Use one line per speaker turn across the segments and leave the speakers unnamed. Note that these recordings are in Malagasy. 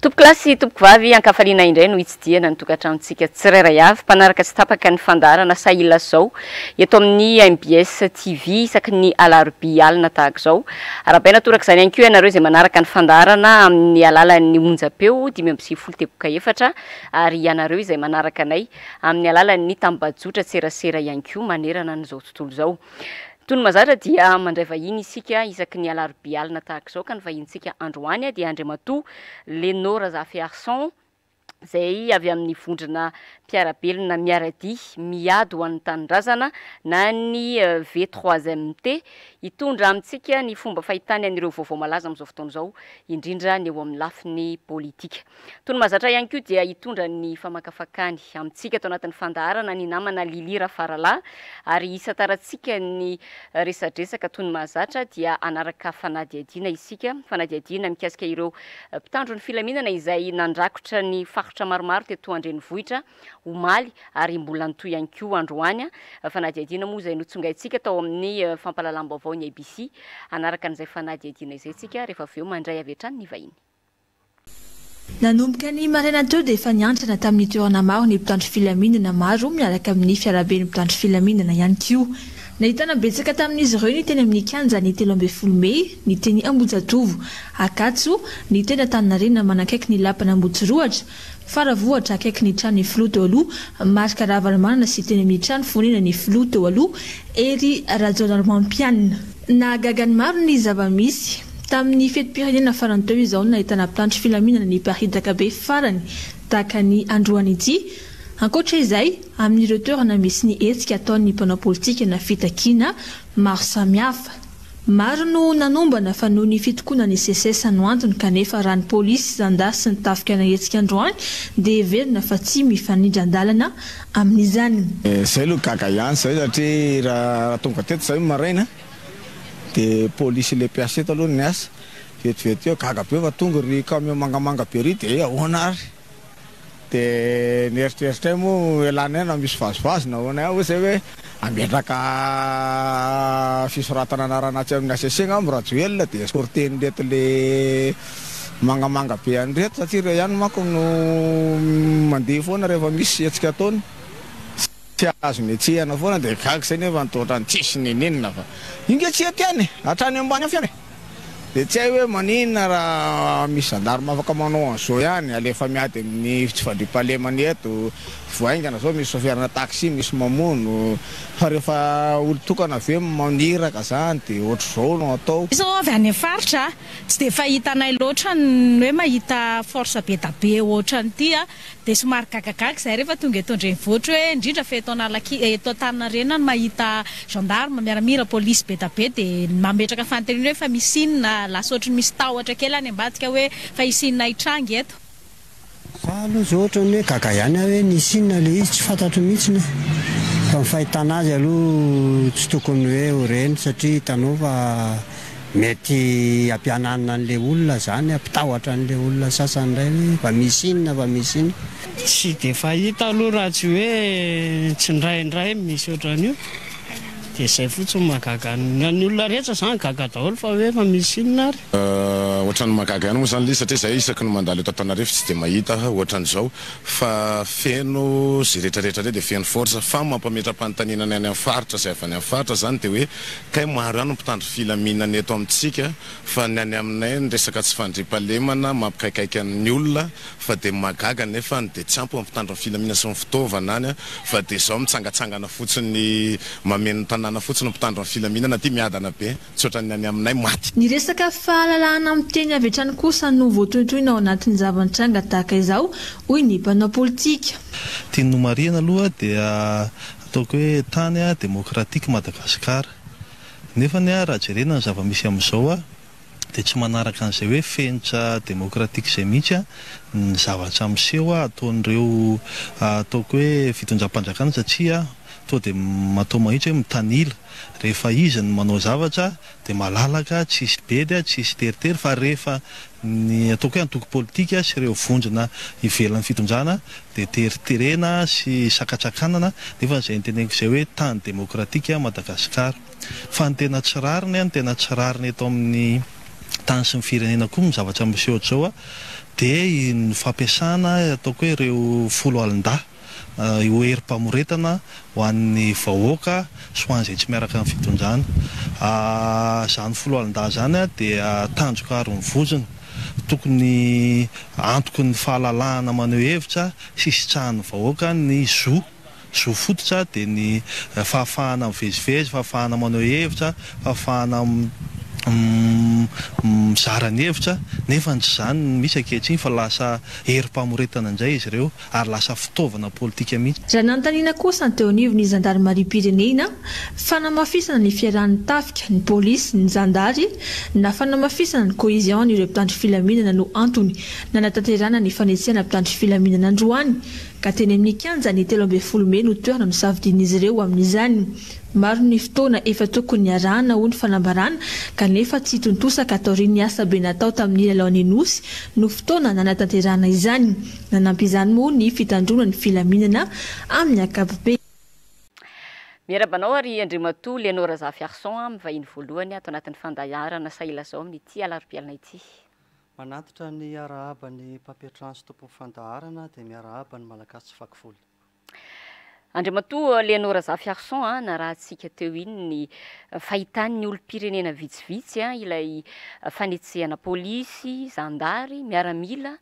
Tompokolahy sy tompokovavy, ankafaliana indray no hitsidihana ny tokantranontsika tsirairay avy, mpanaraka tsy tapaka ny fandaharana Sahila Zao eto amin'ny mbs TV isaky ny alarobia alina tahaka izao. Arahabaina torak'izany ihany koa ianareo izay manaraka ny fandaharana amin'ny alalan'ny onjam-peo 95 teboka efatra ary ianareo izay manaraka anay amin'ny alalan'ny tambajotra tserasera ihany koa manerana an'izao tontolo izao. Toy ny mahazatra dia mandray vahiny isika isaky ny alarobia alina tahaka izao ka ny vahinintsika androany dia Andriamatoa Leno Razafiarison izay avy amin'ny vondrona mpiara-belona miara-dia miady ho an'ny tanindrazana na ny V3MT hitondra amintsika ny fomba fahitany an'ireo vaovao malaza amin'izao fotoana izao indrindra ny eo amin'ny lafiny politika. Toy ny mahazatra ihany koa dia hitondra ny famakafakany amintsika ato anatin'ny fandaharana ny namana Lily Rafaralahy ary hisantarantsika ny resadresaka toy ny mahazatra dia hanaraka fanadihadiana isika, fanadihadiana mikasika ireo mpitandro ny filaminana izay nandrakotra ny faritra maromaro teto an-drenivohitra omaly ary mbola nitohy ihany koa androany, fanadihadiana moa izay notsongaintsika tao amin'ny fampahalalam-baovao ny ABC, hanaraka an'izay fanadihadiana izay isika rehefa avy eo mandray avy hatrany ny vahiny.
Nanomboka ny maraina teo dia efa niantrana tamin'ny toerana maro ny mpitandro filaminana maro miaraka amin'ny fiaraben'ny mpitandro filaminana ihany koa. Nahitana betsaka tamin'izy ireo ny teny amin'ny kianjan'ny 13 mey, ny teny Ambohijatovo, Ankatso, ny teny Antaninarenina manakaiky ny lapan'Ambohitsirohatra, Faravohitra akaiky ny tranon'ny filoha teo aloha Marc Ravalomanana sy teny amin'ny trano fonenan'ny filoha teo aloha Hery Rajaonarimampianina. Nahagaga ny maro ny zava-misy. Tamin'ny fetim-pirenena farany teo izao no nahitana mpitandro filaminana niparitaka be farany tahaka ny androany ity. Ankoatra izay, amin'ireo toerana misy ny hetsika ataon'ny mpanao politika na fitakiana maro samihafa. Maro no nanombana fa noho ny fitokonan'ny Seces no antony kanefa raha ny polisy, zandary sy ny tafika nahetsika androany dia heverina fa tsy mifanindran-dalana amin'izany.
Zay aloha gaga ihany zay satria raha tonga teto zay maraina de polisy le mpiasa eto aloha niasa vetivety eo gaga be fa tonga ry camion mangamanga be ry de ahoana ary de ny eritreritray moa ialana eo na misy vazivazy na ahoana ihany hoy zay hoe hametraka fisoratana anarana atsy amin'ny HCC angamba Rajoelina de escorter-n'ireto le mangamanga be an'ireto satria ireo ihany manko no mandeha foana rehefa misy hetsika ataony, tsy azony hetsehana foana dia gaga izay nefa toa ohatran'ny tsisy n'inon'inona fa io nge tsy eto ihany e, hatrany ambany any foana e, dia tsy hay hoe maninona raha misy gendarme afaka manao an'izao ihany, alefa miady amin'ny tsy fandriampahalemana eto, vao haingana izao misy chauffeur-na taxi misy mamono, fa rehefa olon-tokana ve maniraka izany dia ohatr'izao no atao.
Izao avy any faritra Tsy dia fahitanay loatra ny hoe mahita force be da be ohatran'ity a, dia somary gagagaga izahay rehefa tonga eto an-drenivohitra hoe indrindra fa eto Analaki- eto Antaninarenina no mahita gendarme, miaramila, polisy be da be dia mametraka fanontaniana hoe fa misy inona, lasa ohatry ny misy tahotra kely any ambadika hoe fa hisy inona hitranga eto.
Za aloha zao ohatran'ny hoe gaga ihany aho hoe nisy inona le izy tsy fantatro mihitsiny e! Fa ny fahitana azy aloha tsy tokony hoe ho reny satria hitanao fa mety hampiananina an'le olona zany, hampitahotra an'le olona sasany indray hoe fa misy inona fa misy inona.
Tsy dia fahita aloha raha tsy hoe tsindraindray misy ohatran'io dia izay fotsiny mahagaga ny olona rehetra zany gaga daholo fa hoe fa misy inona ary.
Ohatran'ny mahagaga ihany moa izany ilay izy satria izahay isaky ny mandalo eto Antananarivo tsy dia mahita ohatran'izao fa feno izay rehetra rehetra ireo dia feno force fa mampametra-panontaniana ny any amin'ny faritra izay avy any amin'ny faritra izany dia hoe kay maro ihany ny mpitandro filaminana eto amintsika fa ny any aminay ny resaka tsy fandriampahalemana mampikaikaika ny olona fa dia mahagaga nefa dia tsy ampy ny mpitandro ny filaminana sy ny fitaovana any fa dia izao mitsangatsangana fotsiny mameno ny tanàna fotsiny ny mpitandro ny filaminana aty miadana be. Tsy ohatran'ny any aminay maty.
Ny resaka fahalalahana miteny avy hatrany kosa no voatohintohina ao anatin'ny zava-nitranga tahaka izao, hoy ny mpanao politika.
Tiany nomarihana aloha dia ataoko hoe tany demokratika Madagasikara. Nefany raha jerena ny zava-misy amin'izao dia tsy manaraka an'izay hoe fenitra demokratika izay mihitsy ny zavatra miseho ataon'ireo ataoko hoe fitondram-panjakana satria toa dia atao mahitsy hoe mitanila. Rehefa izy no manao zavatra dia malalaka, tsisy bedy, tsisy teritery fa rehefa ny ataoko hoe antoko politika sy ireo vondrona ivelan'ny fitondrana dia teriterena sy sakatsakanana nefa izay noteneniko izay hoe tany demokratika Madagasikara. Fa ny tena tsy rariny, ny tena tsy rariny eto amin'ny tany sy ny firenena koa ny zavatra miseho ohatr'izao. Dia ny fampiasana ataoko hoe ireo foloalindahy ho herim-pamoretana ho an'ny vahoaka sy ho an'izay tsy miaraka amin'ny fitondrana. Izany foloalindahy izany dia tandroka aron'ny vozona. Tokony antoky ny fahalalahana maneho hevitra sy hisitrahan'ny vahoaka ny zo, zo fototra dia ny fahafahana mivezivezy, fahafahana maneho hevitra, fahafahana mizara ny hevitra, nefa tsy izany no misy ankehitriny fa lasa herim-pamoretana indray izy ireo ary lasa fitaovana politika mihitsy.
Raha nanontaniana kosa ny teo anivon'ny zandarimariam-pirenena, fanamafisana ny fiarahan'ny tafika, ny polisy, ny zandary, na fanamafisana ny cohésion an'ireo mpitandro filaminana no antony nanatanterahana ny fanetsehana mpitandro filaminana androany, ka teny amin'ny kianjan'ny 13 mey no toerana nosafidian'izy ireo amin'izany. Maro ny fotoana efa tokony niarahana, hoy ny fanambarana, kanefa tsy tontosa ka taorian'ny asa be natao tamin'ny lalaon'ny Nosy no fotoana nanatanterahana izany. Nanampy izany moa ny fitandroana ny filaminana amin'ny ankapobeny.
Miarahaba anao ary Andriamatoa Léonor Razafiarison amin'ny vahiny voalohany ato anatin'ny fandaharana Sahy Lazao amin'ity alarobia alina ity.
Manatitra ny arahaba ny mpampiantrano sy tompon'ny fandaharana dia miarahaba ny Malagasy tsy vaky volo.
Andriamatoa Léonor Razafiarison a, narahantsika teo iny ny fahitan'ny olom-pirenena vitsivitsy a, ilay fanetsehana polisy, zandary, miaramila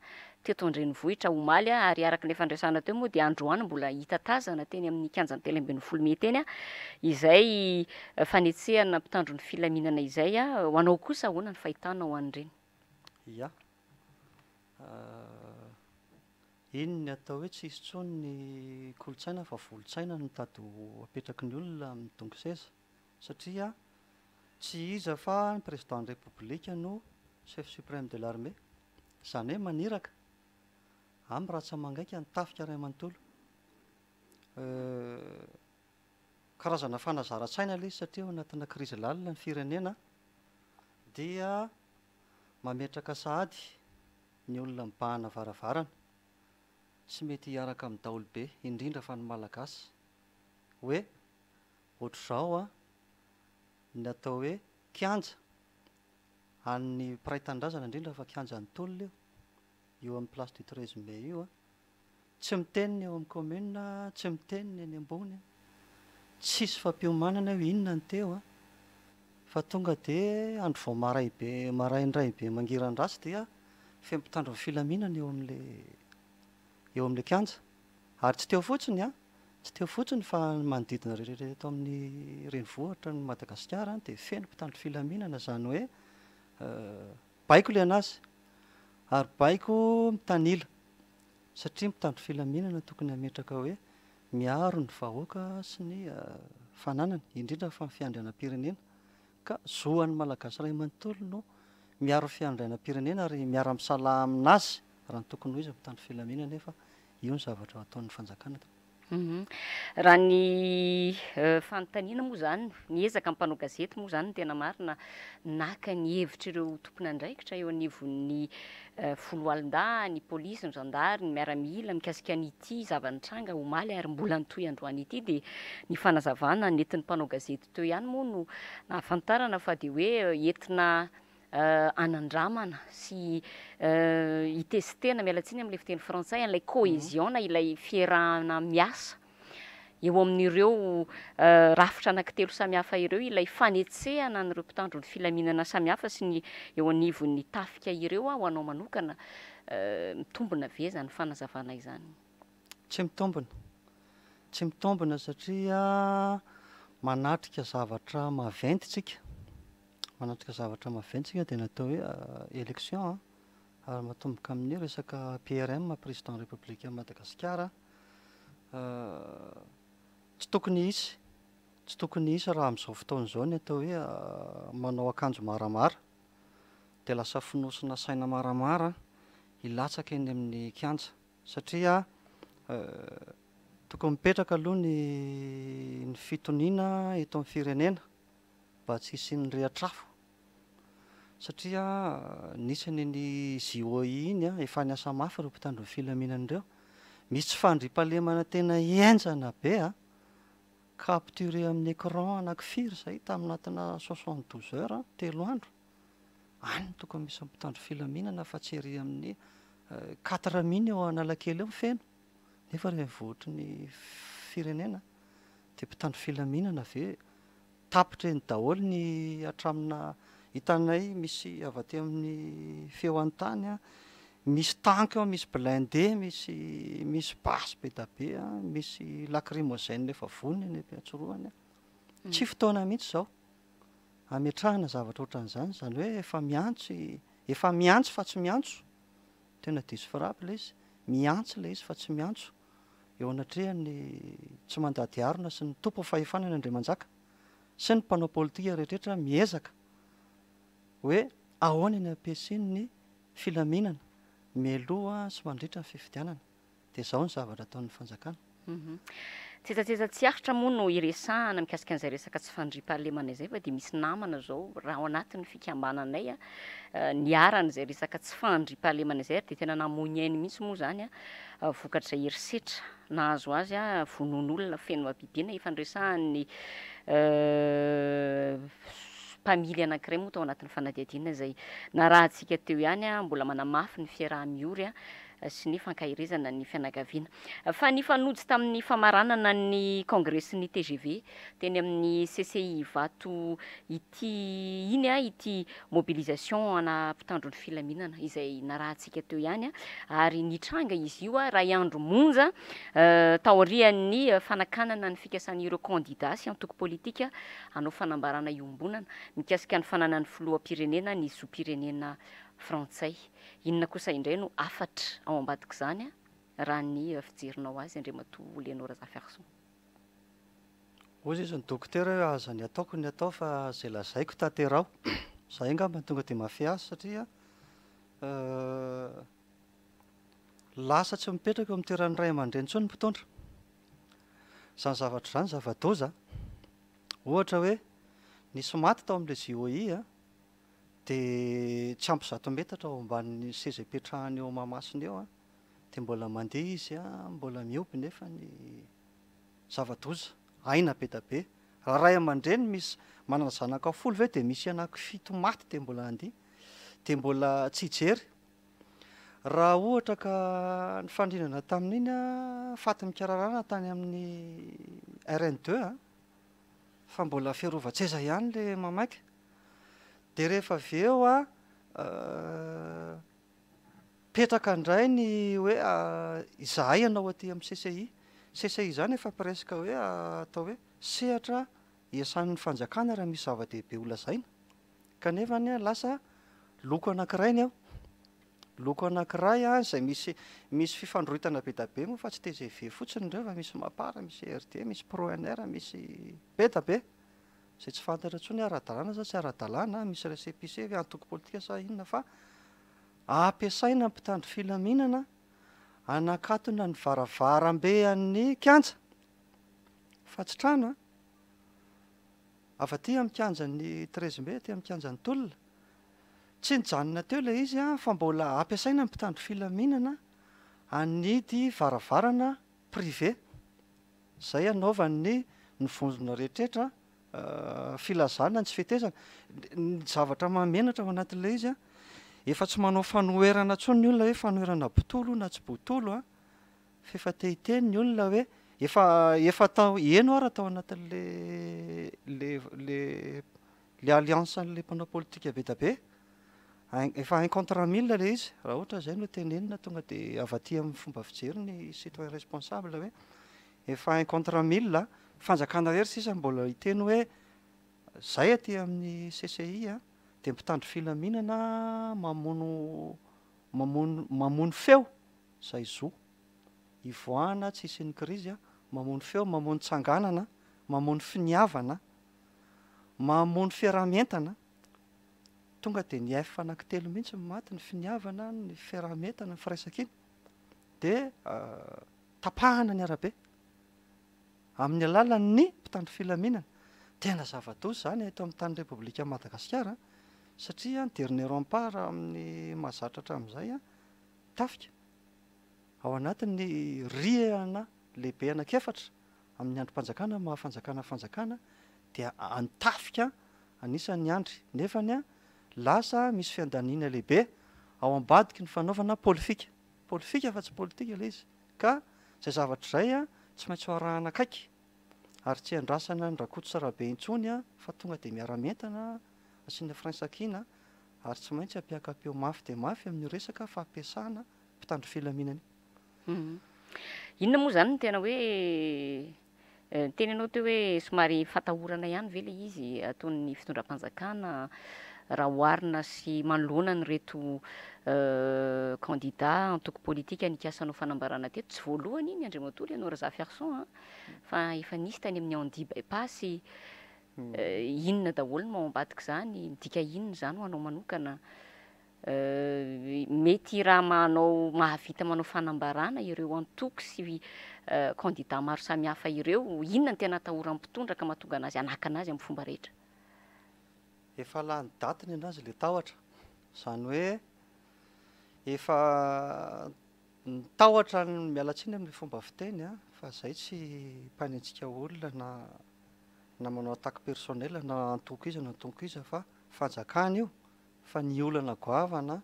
teto an-drenivohitra omaly a, ary araka ny efa niresahana teo moa dia androany mbola hita tazana teny amin'ny kianjan'ny 13 mey teny a, izay fanetsehana mpitandro ny filaminana izay a. Ho anao kosa ahoana ny fahitanao an'ireny?
Ya. Iny ny atao hoe tsy hisy intsony ny kolontsaina fa volon-tsaina no mitady ho apetraky ny olona amin'ny dongy seza satria tsy iza fa ny président ny Repoblika no chef suprême de l'armée, izany hoe maniraka amin'ny ratsa-mangaika ny tafika iray manontolo. Karazana fanazaran-tsaina ilay izy satria ao anatina krizy lalina ny firenena dia mametraka sahady ny olona mibahana varavarana, tsy mety hiaraka amin'ny daholobe, indrindra fa ny Malagasy, hoe ohatr'izao an, ny atao hoe kianja an'ny mpiray tanindrazana, indrindra fa kianjan'ny tolona io, io amin'ny place du 13 mai io an, tsy miteny ny eo amin'ny commune, tsy miteny ny eny ambony, tsisy fampiomanana io, inona ny teo an, fa tonga dia andro vao maray be, maraindray be mangiran-dratsy dia feno mpitandro ny filaminana eo amin'ilay eo amin'ilay kianja. Ary tsy teo fotsiny an, tsy teo fotsiny fa ny manodidina rehetra eto amin'ny renivohitra ny Madagasikara dia feno mpitandro filaminana, izany hoe baiko ilay an'azy ary baiko mitanila satria mpitandro filaminana tokony hametraka hoe miaro ny vahoaka sy ny fananany, indrindra fa ny fiandrianam-pirenena. Ka zo an'ny Malagasy iray manontolo no miaro ny fiandrianam-pirenena ary miara-misalahy aminazy raha ny tokony ho izy mpitandro filaminana nefa io ny zavatra ataon'ny fanjakana.
Raha ny fanontaniana moa izany, niezaka ny mpanao gazety moa izany ny tena marina naka ny hevitr'ireo tompon'andraikitra eo anivon'ny foloalindahy, ny polisy, ny zandary, ny miaramila mikasika an'ity zava-nitranga omaly ary mbola nitohy androany ity dia ny fanazavana nentin'ny mpanao gazety teo ihany moa no nahafantarana fa dia hoe entina hanandramana sy hitestena, miala tsiny amin'ilay fiteny frantsay, an'ilay cohésion na ilay fiarahana miasa eo amin'ireo rafitra anankitelo samihafa ireo, ilay fanetsehana an'ireo mpitandro ny filaminana samihafa sy ny eo anivon'ny tafika ireo. Ho anao manokana, mitombina ve izany fanazavana izany?
Tsy mitombina. Tsy mitombina satria manatrika zavatra maventy tsika. Manatrika zavatra maventy tsika dia ny atao hoe élection ary matomboka amin'ny resaka PRM, Président République Madagasikara. Tsy tokony hisy, tsy tokony hisy raha amin'izao fotoana izao ny atao hoe manao akanjo maramara dia lasa fonosina saina maramara hilatsaka eny amin'ny kianja. Satria tokony mipetraka aloha ny ny fitoniana eto amin'ny firenena mba tsy hisian'ny riatr'afo. Satria nisy an'iny JOI iny efa niasa mafy ireo mpitandro ny filaminana ireo. Misy tsy fandriampahalemana tena henjana be an! Capturé amin'ny écran anaky firy izay tamin'anatina 72 heures, telo andro. Any no tokony misy ny mpitandro filaminana fa tsy ery amin'ny. Quatre mille eo Analakely eo feno nefa renivohitry ny firenena dia mpitandro filaminana ve tapitra eny daholo ny hatramina hitanay misy avy aty amin'ny feo an-tany a, misy tank ao, misy blindé, misy misy basy be da be a, misy lacrymogène efa vonona eny am-piantsorohana. Tsy fotoana mihitsy izao hametrahana zavatra ohatran'izany, izany hoe efa miantso efa miantso fa tsy miantso, tena diso frappe ilay izy, miantso ilay izy fa tsy miantso eo anatrehan'ny tsy mandady harona sy ny tompon'ny fahefana ny Andriamanjaka sy ny mpanao politika rehetrarehetra miezaka hoe ahoana ny hampiasiany ny filaminana mialoha sy mandritra ny fifidianana. Dia izao ny zavatra ataon'ny fanjakana.
Tsetsatsetsa tsy aritra moa no iresahana mikasika an'izay resaka tsy fandriampahalemana izay fa dia misy namana izao raha ao anatin'ny fikambananay niharan'izay resaka tsy fandriampahalemana izay ary dia tena namoy ny ainy mihitsy moa izany vokatr'izay herisetra nahazo azy, vonoan'olona feno habibiana efa niresahan'ny mpamily anankiray moa tao anatin'ny fanadihadiana izay narahantsika teo ihany, mbola manamafy ny fiaraha-miory sy ny fankaherezana ny fianakaviana. Fa nifanojo tamin'ny famaranana ny kongresin'ny tgv teny amin'ny CCI Ivato ity iny ity mobilisation ana mpitandro ny filaminana izay narahantsika teo ihany ary nitranga izy io iray andro monja taorian'ny fanakanana ny fikasan'ireo kandida sy antoko politika hanao fanambarana iombonana mikasika ny fananan'ny filoham-pirenena ny zom-pirenena frantsay. Inona kosa indray no hafatra ao ambadik'izany raha ny fijerinao azy Andriamatoa Léonor Razafiarison?
Hozy izy ny dokotera hoe aza ny ataoko ny atao fa izay lazaiko tanteraho. Izay angamba no tonga dia mahafehy azy satria lasa tsy mipetraka eo amin'ny toeran'ny ray aman-dreny intsony ny mpitondra. Izany zavatra izany zava-doza. Ohatra hoe nisy maty tao amin'ilay JOI a, dia tsy ampy zato metatra ao ambanin'ny seza ipetrahany eo Mahamasina eo dia mbola mandeha izy mbola mihoby nefa ny zava-doza, aina be da be. Raha ray aman-dreny misy manana zanaka folo ve dia misy anaky fito maty dia mbola handeha, dia mbola tsy hijery. Raha ohatra ka nifandrinana tamin'iny faty mikararana tany amin'ny RN deux fa mbola fiarovan-tseza ihany le mamaika. Dia rehefa avy eo an, mipetraka indray ny hoe izahay hanao aty amin'ny CCI. CCI izany efa presque hoe atao hoe sehatra iasan'ny fanjakana raha misy zava-dehibe ho lazaina. Kanefa anie lasa loko anankiray ny ao. Loko anankiray an, izay misy misy fifandroritana be dia be moa fa tsy tgv fotsiny ireo fa misy mapar, misy IRD, misy pro-NR, misy be dia be. Izay tsy fantatra intsony hoe ara-dalàna sa tsy ara-dalàna, misy récépissé ve, antoko politika sa inona fa ampiasaina ny mpitandro filaminana hanakatona ny varavarambe an'ny kianja fa tsy trano an! Avy aty amin'ny kianjan'ny treize mai, aty amin'ny kianjan'ny tolona. Tsy nijanona teo ilay izy an, fa mbola ampiasaina ny mpitandro filaminana hanidy varavarana privé. Izay anaovan'ny ny vondrona rehetretra filazana ny tsy fetezana. Ny zavatra mahamenatra ao anatin'ilay izy an, efa tsy manao fanoherana intsony ny olona hoe fanoherana botolo na tsy botolo an, fa efa te hiteny ny olona hoe efa efa tao heno ara tao anatin'le le le le alliance an'le mpanao politika be da be, efa un contre mille le izy, raha ohatra izay no tenenina tonga de avy aty amin'ny fomba fijery ny citoyen responsable hoe efa un contre mille, fanjakana irery sisa mbola hiteny hoe zay aty amin'ny CCI a, de mpitandro filaminana mamono mamono mamono feo zay zo hivoahana tsy hisian'ny krizy a, mamono feo, mamono tsanganana, mamono finiavana, mamono fiaraha-mientana. Tonga dia ny F anankitelo mihitsy no maty, ny finiavana, ny fiaraha-mientana, ny firaisankina. Dia tapahana ny arabe amin'ny alalan'ny mpitandro filaminana. Tena zava-doza izany eto amin'ny tany Repoblikan'i Madagasikara satria ny dernier rempart amin'ny mahazatra hatramin'izay tafika. Ao anatin'ny rihana lehibe anankiefatra amin'ny andrim-panjakana maha fanjakana fanjakana dia ny tafika anisan'ny andry nefany lasa misy fiandaniana lehibe ao ambadiky ny fanaovana polifika.
Polifika fa tsy politika ilay izy. Ka izay zavatra izay tsy maintsy ho arahana akaiky ary tsy andrasana an'i Rakoto sy Rabe intsony fa tonga dia miara-mientana, asiana firaisankina ary tsy maintsy ampiaka-peo mafy dia mafy amin'io resaka fampiasana mpitandro filaminana
io. Inona moa izany no tena hoe Niteny ianao teo hoe somary fatahorana ihany ve ilay izy ataon'ny fitondram-panjakana raha oharina sy manoloana an'ireto kandida antoko politika nikasa hanao fanambarana teto. Tsy voalohany iny Andriamatoa Léonore Razafiarison a, fa efa nisy tany amin'ny Andy Bypass. Inona daholo no ao ambadik'izany? Midika inona izany ho anao manokana? Mety raha manao mahavita manao fanambarana ireo antoko sy kandida maro samihafa ireo, inona no tena atahoran'ny mpitondra ka mahatonga anazy hanakana azy amin'ny fomba rehetra?
Efa lany daty ny anazy ilay tahotra, izany hoe efa ny tahotra, miala tsiny amin'ny fomba fiteny fa izay tsy mpanenjika olona na na manao attaque personnelle na antoko iza na antoko iza fa fanjakana io. Fa ny olana goavana,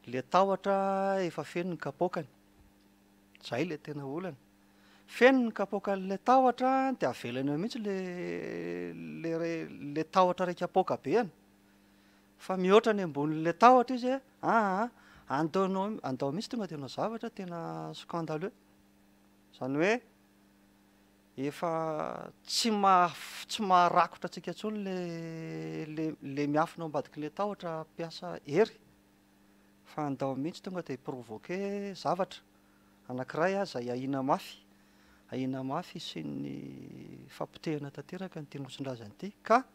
le tahotra efa feno ny kapoakany. Zay le tena olana. Feno ny kapoakan'le tahotra de avelany eo mihitsy le le le tahotra ray kapoaka be any. Fa mihoatra ny ambonin'le tahotra izy hoe aa andao anao andao mihitsy tonga de hanao zavatra tena scandaleux. Zany hoe Efa tsy maha tsy maharakotra antsika intsony le le le miafina ao ambadik'le tahotra hampiasa hery fa andao mihitsy tonga de hi-provoquer zavatra anankiray izay ahiana mafy, ahiana mafy hisian'ny fapotehana tanteraka an'ity Nosindrazana ity ka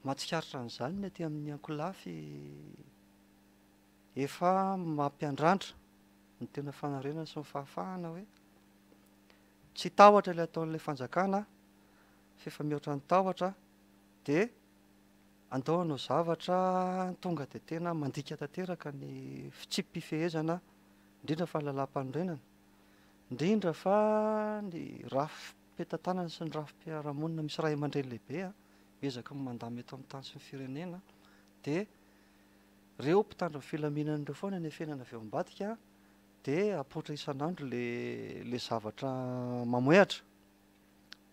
mahatsikaritra an'izany ny aty amin'ny ankolafy efa mampiandrandra ny tena fanarenana sy ny fahafahana hoe Tsy tahotra ilay ataon'ilay fanjakana f'efa mihoatra ny tahotra dia andao hanao zavatra tonga dia tena mandika tanteraka ny fitsipi-pifehezana indrindra fa ny lalàmpanorenana, indrindra fa ny rafi-pitantanana sy ny rafi-piarahamonina misy ray aman-dreny lehibe miezaka ny mandamina eto amin'ny tany sy ny firenena dia ireo mpitandro ny filaminana ireo foana ny afenana avy ao ambadika. Dia apoitra isan'andro le le zavatra mamoehatra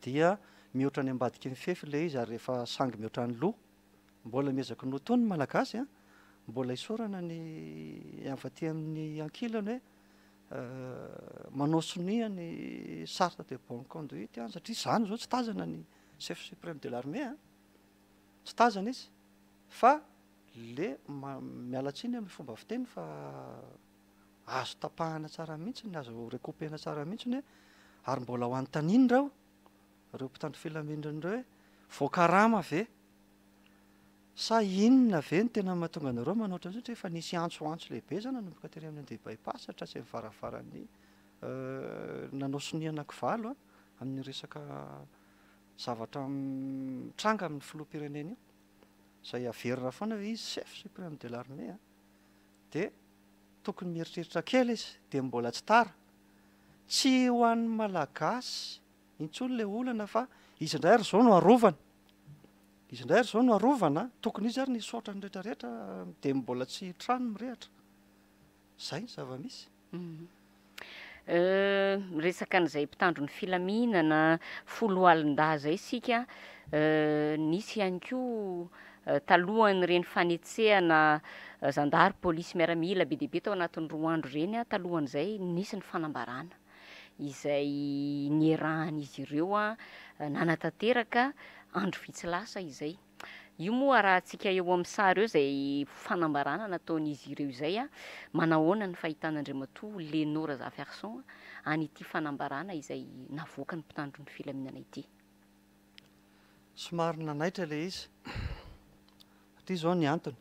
dia mihoatra any ambadiky ny fefy le izy ary rehefa sangy mihoatra ny loha mbola miezaka ny ho tony ny malagasy a, mbola isaorana ny avy aty amin'ny ankilany hoe manao sonia ny charte de bonne conduite an satria izany izao tsy tazana ny chef supreme de l'armée a, tsy tazana izy fa le miala tsiny amin'ny fomba fiteny fa Azo tapahana tsara mihitsy, azo recouper-na tsara mihitsy hoe ary mbola ho anontaniana ireo, ireo mpitandro filaminana ireo hoe voakarama ve sa inona ve no tena mahatonga anareo manao ohatran'izao satria efa nisy antsoantso lehibe izany nanomboka tery amin'ny andeha bypass hatratsy amin'ny varavaran'ny nanao sonia anankivalo amin'ny resaka zavatra mitranga amin'ny filoham-pirenena io izay averina foana hoe izy chef supreme de l'armée dia tokony mieritreritra kely izy dia mbola tsy tara. Tsy ho an'ny Malagasy intsony ilay olana fa izy indray ary izao no arovana. Izy indray ary izao no arovana, tokony izy ary ny hisaotra ny rehetra rehetra dia mbola tsy trano mirehatra. Izay ny zava-misy.
Miresaka an'izay mpitandro ny filaminana foloalindahy izay isika, nisy ihany koa talohan'ireny fanetsehana zandary, polisy, miaramila be dia be tao anatin'ny roa andro ireny, talohan'izay nisy ny fanambarana izay niarahan'izy ireo nanatanteraka andro vitsy lasa izay. Io moa arahantsika eo amin'ny sary eo izay fanambarana nataon'izy ireo izay a! Manahoana ny fahitan'Andriamatoa Léno Razafiarison an'ity fanambarana izay navoakan'ny mpitandro ny filaminana ity?
Somary nanaitra ilay izy satria izao ny antony,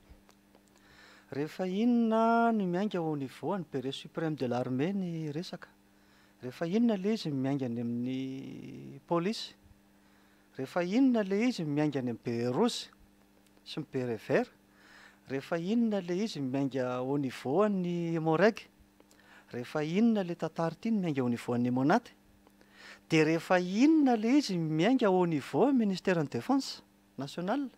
rehefa inona no miainga au niveau an'ny Béret suprême de l'armée ny resaka, rehefa inona ilay izy miainga any amin'ny polisy, Rehefa inona ilay izy miainga any amin'ny béret rouge sy ny béret vert? Rehefa inona ilay izy miainga au niveau an'ny Emmo-Reg? Rehefa inona ilay tantara ity no miainga au niveau an'ny Emmo-Nat? Dia rehefa inona ilay izy miainga au niveau ministère ny défense nationale?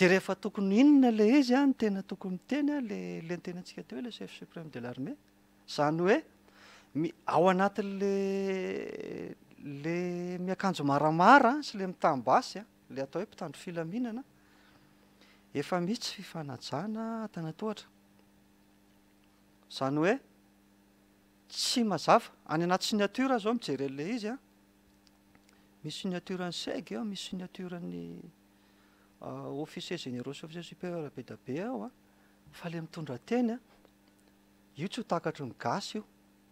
Dia rehefa tokony inona ilay izy an, ny tena tokony miteny an, ilay ilay nitenentsika teo hoe ilay chef suprême de l'armée. Izany hoe mi- ao anatin'le le miakanjo maramara sy le mitam-basy an, ilay atao hoe mpitandro filaminana, efa misy tsy fifanajana antanatohatra. Izany hoe tsy mazava, any anaty signature aho izao mijery an'ilay izy an, misy signature an'ny seg ao, misy signature an'ny officiers généraux sy officiers supérieurs be dia be ao an, fa ilay mitondra teny an, io tsy ho takatry ny gasy io,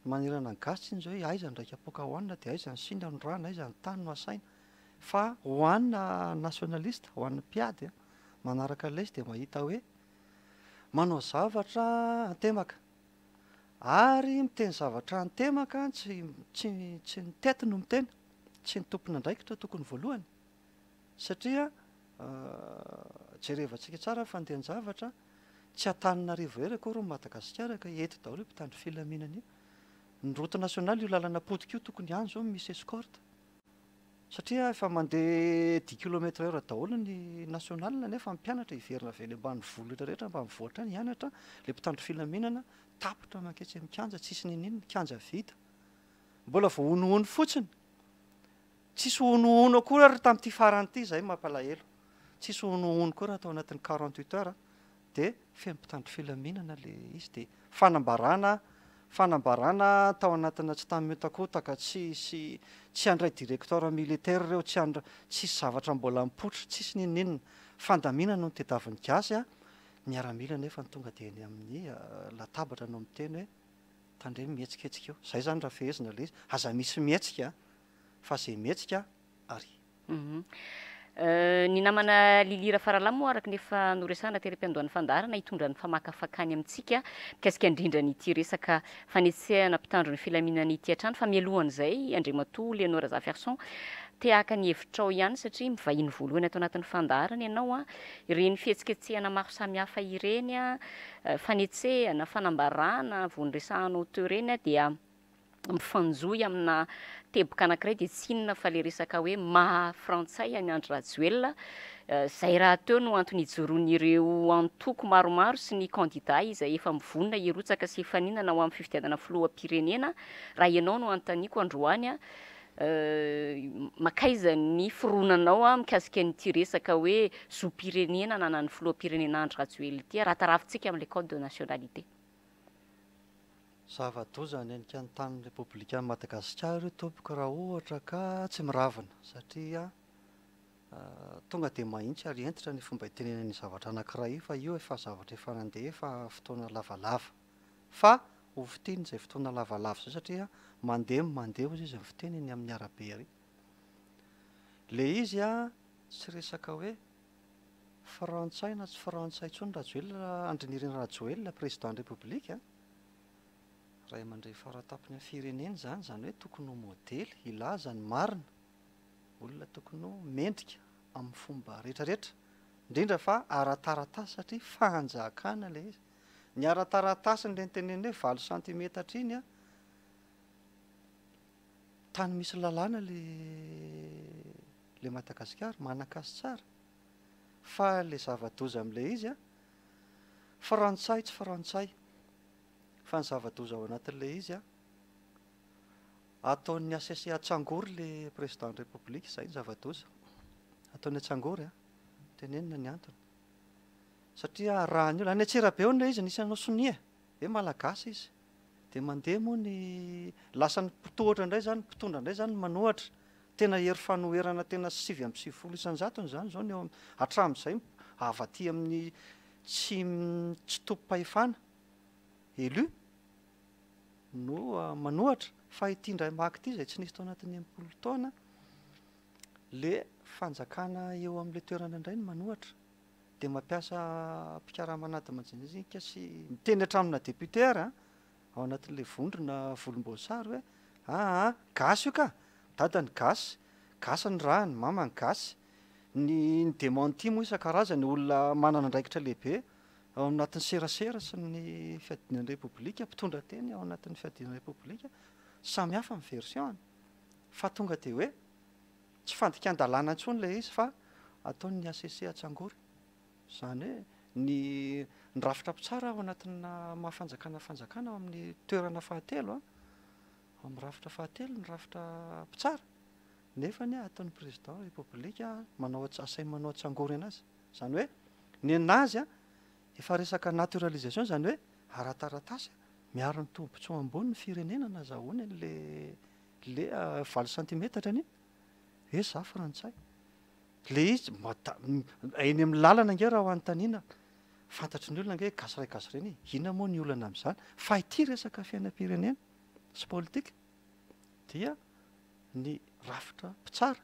ny manerana ny gasy tsinona izao hoe aiza ny raiki-apoaka hohanina dia aiza ny siny no rano, aiza ny tany no asaina, fa ho an'ny nationaliste, ho an'ny mpiady an, manaraka an'ilay izy dia mahita hoe manao zavatra antemaka ary miteny zavatra antemaka tsy tsy tsy ny tety no miteny, tsy ny tompon'andraikitra tokony voalohany satria jerevantsika tsara ny fandehan-javatra, tsy Antananarivo irery akory ny Madagasikara ka eto daholo io mpitandro filaminana io, ny route nationale io lalana potika io tokony any zao misy escorte. Satria efa mandeha dix kilomètre heure daholo ny national nefa ny mpianatra hiverina avy any ambanivolo rehetra rehetra ambanivohitra any hianatra, le mpitandro filaminana tapitra manketsy amin'ny kianja tsisy n'inon'inona, kianja vita. Mbola vao honohono fotsiny. Tsisy honohono akory ary tamin'ity farany ity izay mampalahelo. Tsisy honohono koa raha tao anatin'ny 48 heures dia feno mpitandro filaminana le izy dia fanambarana fanambarana tao anatina tsy tany mihotakotaka tsy sy tsy handray directeur militaire ireo tsy handra tsisy zavatra mbola mipoitra tsisy n'inon'inona fandaminana no tediavin'ny gasy a miaramila nefa ny tonga dia eny amin'ny latabatra no miteny hoe tandremo mihetsiketsika eo zay zany raha fehezina le izy aza misy mihetsika fa zay mihetsika ary
Ny namana Lily Rafaralahy moa araka ny efa noresahana tery am-piandohan'ny fandaharana hitondra ny famakafakany amintsika mikasika indrindra an'ity resaka fanetsehana mpitandro ny filaminana ity hatrany fa mialohan'izay Andriamatoa Léonor Razafiarison te haka ny hevitrao ihany satria mivahiny voalohany ato anatin'ny fandaharana ianao an, ireny fihetsiketsehana maro samihafa ireny an, fanetsehana, fanambarana vao noresahanao teo ireny an dia mifanjohy amina teboka anankiray dia tsy inona fa ilay resaka hoe maha frantsay an'i Andry Rajoelina, izay rahateo no antony ijoroan'ireo antoko maromaro sy ny kandida izay efa mivonona hirotsaka sy hifaninana ho amin'ny fifidianana filoham-pirenena. Raha ianao no anontaniako androany, mankaiza ny fironanao mikasika an'ity resaka hoe zom-pirenena ananan'ny filoham-pirenena Andry Rajoelina ity raha tarafintsika amin'ilay code de nationalité?
Zava-doza hanenika ny tanin'ny Repoblikan'i Madagasikara io tompoko raha ohatra ka tsy miravina satria tonga dia mahitsy ary hentitra ny fomba itenenany io zavatra anankiray io fa io efa zavatra efa nandeha efa fotoana lavalava fa ho fintinina izay fotoana lavalava izay satria mandeha ny mandeha hozy izy ny fiteny eny amin'ny arabe ery. Le izy tsy resaka hoe frantsay na tsy frantsay intsony Rajoelina, Andry Nirina Rajoelina président ny République a, ray aman-dreny faratampony amin'ny firenena izany, izany hoe tokony ho modely hilaza ny marina, olona tokony ho mendrika amin'ny fomba rehetrarehetra, indrindra fa ara-taratasy satria fanjakana ilay izy. Ny ara-taratasy ilay nitenenina hoe 8 santimetatra iny a, tany misy lalàna ilay le Madagasikara, manan-kasy tsara, fa le zava-doza amin'ilay izy an, frantsay tsy frantsay, fa ny zava-doza ao anatin'ilay izy an, ataon'ny HCC atsangory le président ny république, izay ny zava-doza, ataony atsangory an, tenenina ny antony, satria arahan'ny olona, any Antsirabe hono ilay izy nisy nanao sonia e, hoe malagasy izy, dia mandeha moa ny, lasa ny mpitohatra indray izany, mpitondra indray izany no manohatra, Tena hery fanoherana tena 99 isan-jatony izany izao ny eo amin'ny, hatramin'izay avy aty amin'ny tsy tsy tompom-pahefana, élu, no manohatra, fa ity indray maka ity izay tsy nisy tao anatin'ny 60 taona, le fanjakana eo amin'ilay toerana indray no manohatra, dia mampiasa mpikarama an'ady majinijinika sy miteny hatramina député ary an, ao anatin'ilay vondrona volomboasary hoe aa gasy io ka! dadany gasy, gasy ny rany, mamany gasy, ny ny démenti moa isan-karazany olona manana andraikitra lehibe ao anatin'ny serasera sy ny fiadiana ny repoblika, mpitondra teny ao anatin'ny fiadiana ny repoblika, samy hafa ny version-ny fa tonga dia hoe tsy fandikan-dalàna intsony ilay izy fa ataon'ny HCC atsangory. Izany hoe ny ny rafitra mpitsara ao anatina maha fanjakana fanjakana ao amin'ny toerana fahatelo an, ao amin'ny rafitra fahatelo ny rafitra mpitsara, nefa anie ataon'ny président république manao asainy manao tsangory anazy. Izany hoe nenazy an, efa resaka naturalisation izany hoe ara-taratasy miaro ny tombotsoa ambony ny firenena nazahoany an'le le valo santimetatra anie hoe za frantsay. Le izy mba eny amin'ny lalana ange raha ho anontaniana fantatry ny olona ange hoe gasy iray gasy ireny e, inona moa ny olana amin'izany? Fa ity resaka fiainam-pirenena sy politika dia ny rafitra mpitsara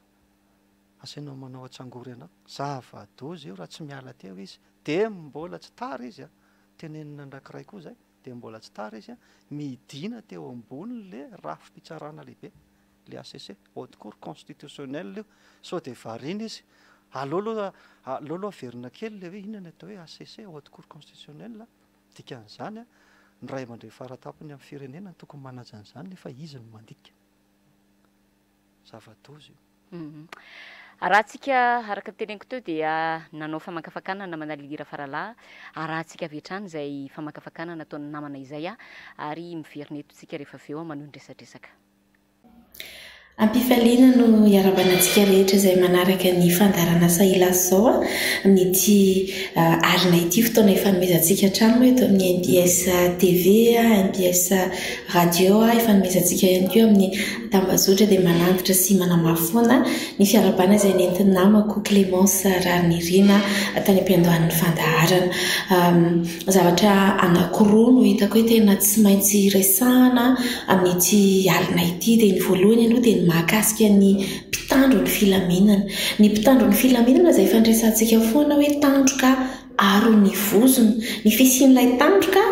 asainao manao atsangory anao, zava-doza io raha tsy miala teo izy, dia mbola tsy tara izy an, tenenina andrakiray koa izay, dia mbola tsy tara izy an, midina teo ambonin'le rafi-pitsarana lehibe. le HCC, Haute Cour Constitutionnelle io, sao dia variana izy, aleo aloha aleo aloha averina kely le hoe inona ny atao hoe HCC, Haute Cour Constitutionnelle, dikan'izany an, ny ray aman-dreny faratampony amin'ny firenena no tokony manaja an'izany nefa izy no mandika. Zava-doza io.
Arahantsika, araka ny teneniko teo dia nanao famakafakana namana Lily Rafaralahy, arahantsika avy hatrany izay famakafakana nataon'ny namana izay ary miverina eto tsika rehefa avy eo manohy ny resadresaka.
Am-pifaliana no iarahabana antsika rehetra izay manaraka ny fandaharan'asa Ilasy izao amin'ity alina ity, fotoana ifanomezantsika hatrany moa eto amin'ny mbs TV, mbs Radio, ifanomezantsika ihany koa amin'ny tambazotra dia manantitra sy manamafy foana ny fiarahabana izay nentin'ny namako Clémence Raharinirina tany am-piandohan'ny fandaharana. Zavatra anankiroa no hitako hoe tena tsy maintsy resahana amin'ity alina ity. Dia ny voalohany aloha dia ny mahakasika ny mpitandro ny filaminana. Ny mpitandro ny filaminana izay efa niresahantsika foana hoe tandroka aro ny vozona. Ny fisian'ilay tandroka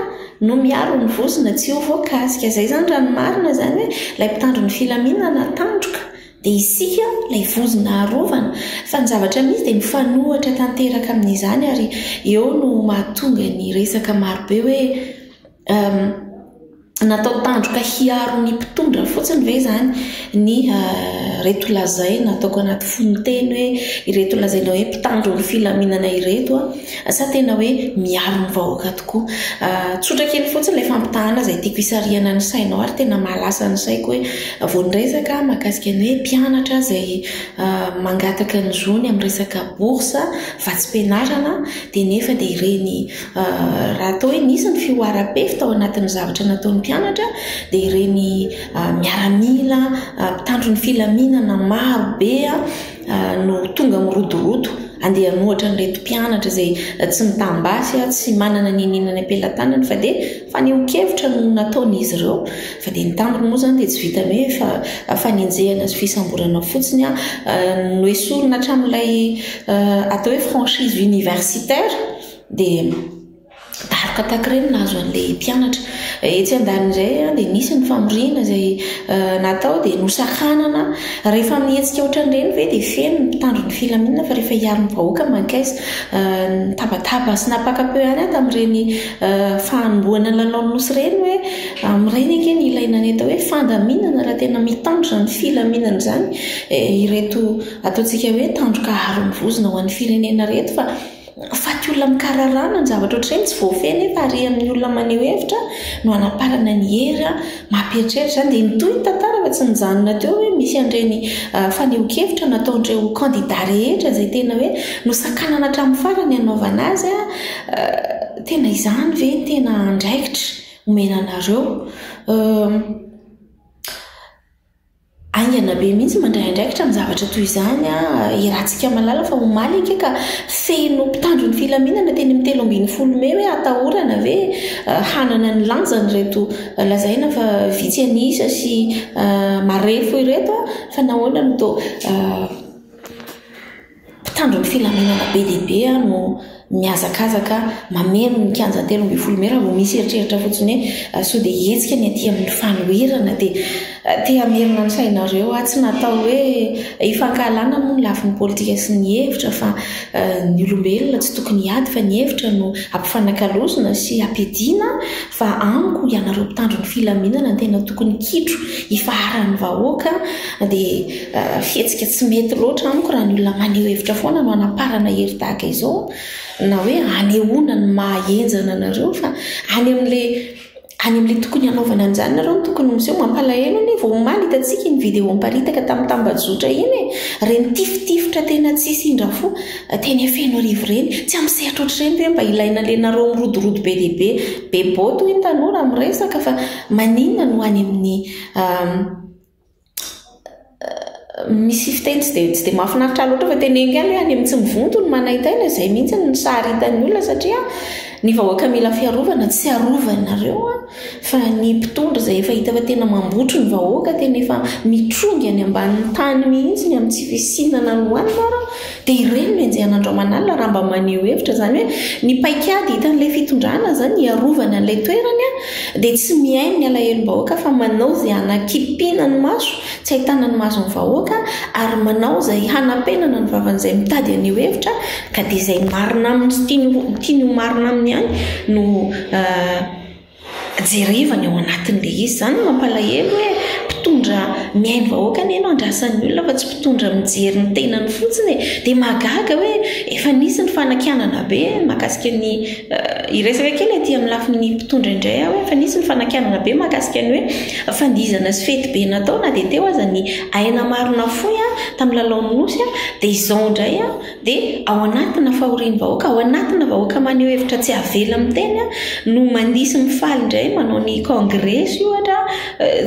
no miaro ny vozona tsy ho voakasika. Izay izany raha ny marina izany hoe ilay mpitandro ny filaminana tandroka Dia isika ilay vozona arovana. Fa ny zavatra misy dia mifanohitra tanteraka amin'izany ary eo no mahatonga ny resaka marobe hoe natao tandroka hiaro ny mpitondra fotsiny ve izany ny ireto lazaina, ataoko anaty fononteny hoe ireto lazaina hoe mpitandro ny filaminana ireto sa tena hoe miaro ny vahoaka tokoa. Tsotra kely fotsiny ilay fampitahana izay tiako hisarihana ny sainao ary tena mahalasa ny saiko hoe vao niresaka mahakasika ny hoe mpianatra izay mangataka ny zony amin'ny resaka bourse, vatsim-pianarana, dia nefa dia ireny raha atao hoe nisy ny fihoaram-pefy tao anatin'ny zavatra nataon'ny mpianatra dia ireny miaramila mpitandro ny filaminana maro be no tonga mirodorodo andeha hanohatra an'ireto mpianatra izay tsy mitam-basy, tsy manana n'inon'inona any am-pelatanany fa dia fanehoan-kevitra no nataon'izy ireo. Fa dia ny tambiny moa izany dia tsy vitan'ny hoe fa fanenjehana sy fisamborana fotsiny, noesorina hatramin'ilay atao hoe franchise universitaire dia. Daroka tahaka ireny nahazo an'ilay mpianatra. Etsy andanin'izay dia nisy ny famoriana izay natao dia nosakanana. Rehefa mihetsika ohatran'ireny ve dia feno ny mpitandro ny filaminana fa rehefa hiaro ny vahoaka mankaiza? Nitabataba sy nampaka-peo ihany aho tamin'ireny fanombohana ny lalaon'ny nosy ireny hoe amin'ireny ange no ilaina ny atao hoe fandaminana raha tena mitandro izany filaminana izany ireto ataontsika hoe tandroka aro ny vozona ho an'ny firenena ireto fa Faty olona mikararana ny zavatra ohatr'ireny tsy voafehy nefa ary amin'ny olona maneho hevitra no anaparana ny hery mampieritreritra izany. Dia mitohy ny tantara fa tsy nijanona teo hoe misy an'ireny fanehoan-kevitra nataon'ireo kandida rehetra izay tena hoe nosakanana hatramin'ny farany hanaovana azy. Tena izany ve ny tena andraikitra omena anareo? Haingana be mihitsy mandray andraikitra amin'ny zavatra toy izany iarahantsika mahalala fa omaly ange ka feno mpitandro ny filaminana teny amin'ny 13 mey hoe atahorana ve hanana ny lanjany ireto lazaina fa vitsy an'isa sy marefo ireto fa nahoana no toa Mpitandro ny filaminana be dia be no mihazakazaka mameno ny kianja 13 mey raha vao misy eritreritra fotsiny hoe sao dia hihetsika ny aty amin'ny fanoherana dia te hamerina ny sainareo aho. Tsy natao hoe hifankahalana moa ny lafiny politika sy ny hevitra fa ny olombelona tsy tokony hiady fa ny hevitra no ampifanakalozina sy ampiadiana fa amiko ianareo mpitandro ny filaminana no tena tokony kitro ifaharan'ny vahoaka dia Fihetsika tsy mety loatra amiko raha ny olona maneho hevitra foana no anaparana hery tahaka izao. na hoe hanehoana ny maha henjana anareo fa any amin'ilay any amin'ilay tokony hanaovana an'izany nareo no tokony miseho. Mampalahelo anie vao omaly hitantsika iny vidéo miparitaka tamin'ny tambajotra iny e! Ireny tifitifitra tena tsisy indra fo teny Fenoarivo ireny. Tsy amin'ny sehatra ohatr'ireny ve mba ilaina le nareo mirodorodo be dia be, be boto hoy ny tanora miresaka fa maninona no any amin'ny Misy fiteny tsy dia tsy dia mahafinaritra ahy loatra fa teneniko ihany hoe any amin'ny tsy mivonto no manaintaina, izay mihitsy no sary hitan'ny olona satria ny vahoaka mila fiarovana tsy arovanareo an, fa ny mpitondra izay efa hita fa tena mambotry ny vahoaka, tena efa mitrongy any ambanin'ny tany mihitsy ny amin'ny tsy fisiana na ny hohanina ary dia ireny no enjehina andro aman'alina raha mba maneho hevitra. Izany hoe ny paikady hitan'ilay fitondrana izany hiarovana an'ilay toerany dia tsy mihaino ny alahelom-bahoaka fa manao izay hanakipiana ny maso, tsy ahitana ny mason'ny vahoaka ary manao izay hanapenana ny vavan'izay mitady haneho hevitra ka dia izay marina aminy sy tiany tiany ho marina aminy ihany no jerevany ao anatin'ilay izy. Izany no mampalahelo hoe mpitondra mihaino vahoaka anie no andrasan'ny olona fa tsy mpitondra mijery ny tenany fotsiny e. Dia mahagaga hoe efa nisy ny fanakianana be mahakasika ny, hiresaka kely aty amin'ny lafiny mpitondra indray aho hoe efa nisy ny fanakianana be mahakasika ny hoe fandihizana sy fety be natao na dia teo aza ny aina maro nafoy tamin'ny lalaon'ny Nosy dia izao indray dia ao anatina fahorian'ny vahoaka, ao anatina vahoaka maneho hevitra tsy avela miteny no mandihy sy mifaly indray manao ny kongresy ohatra,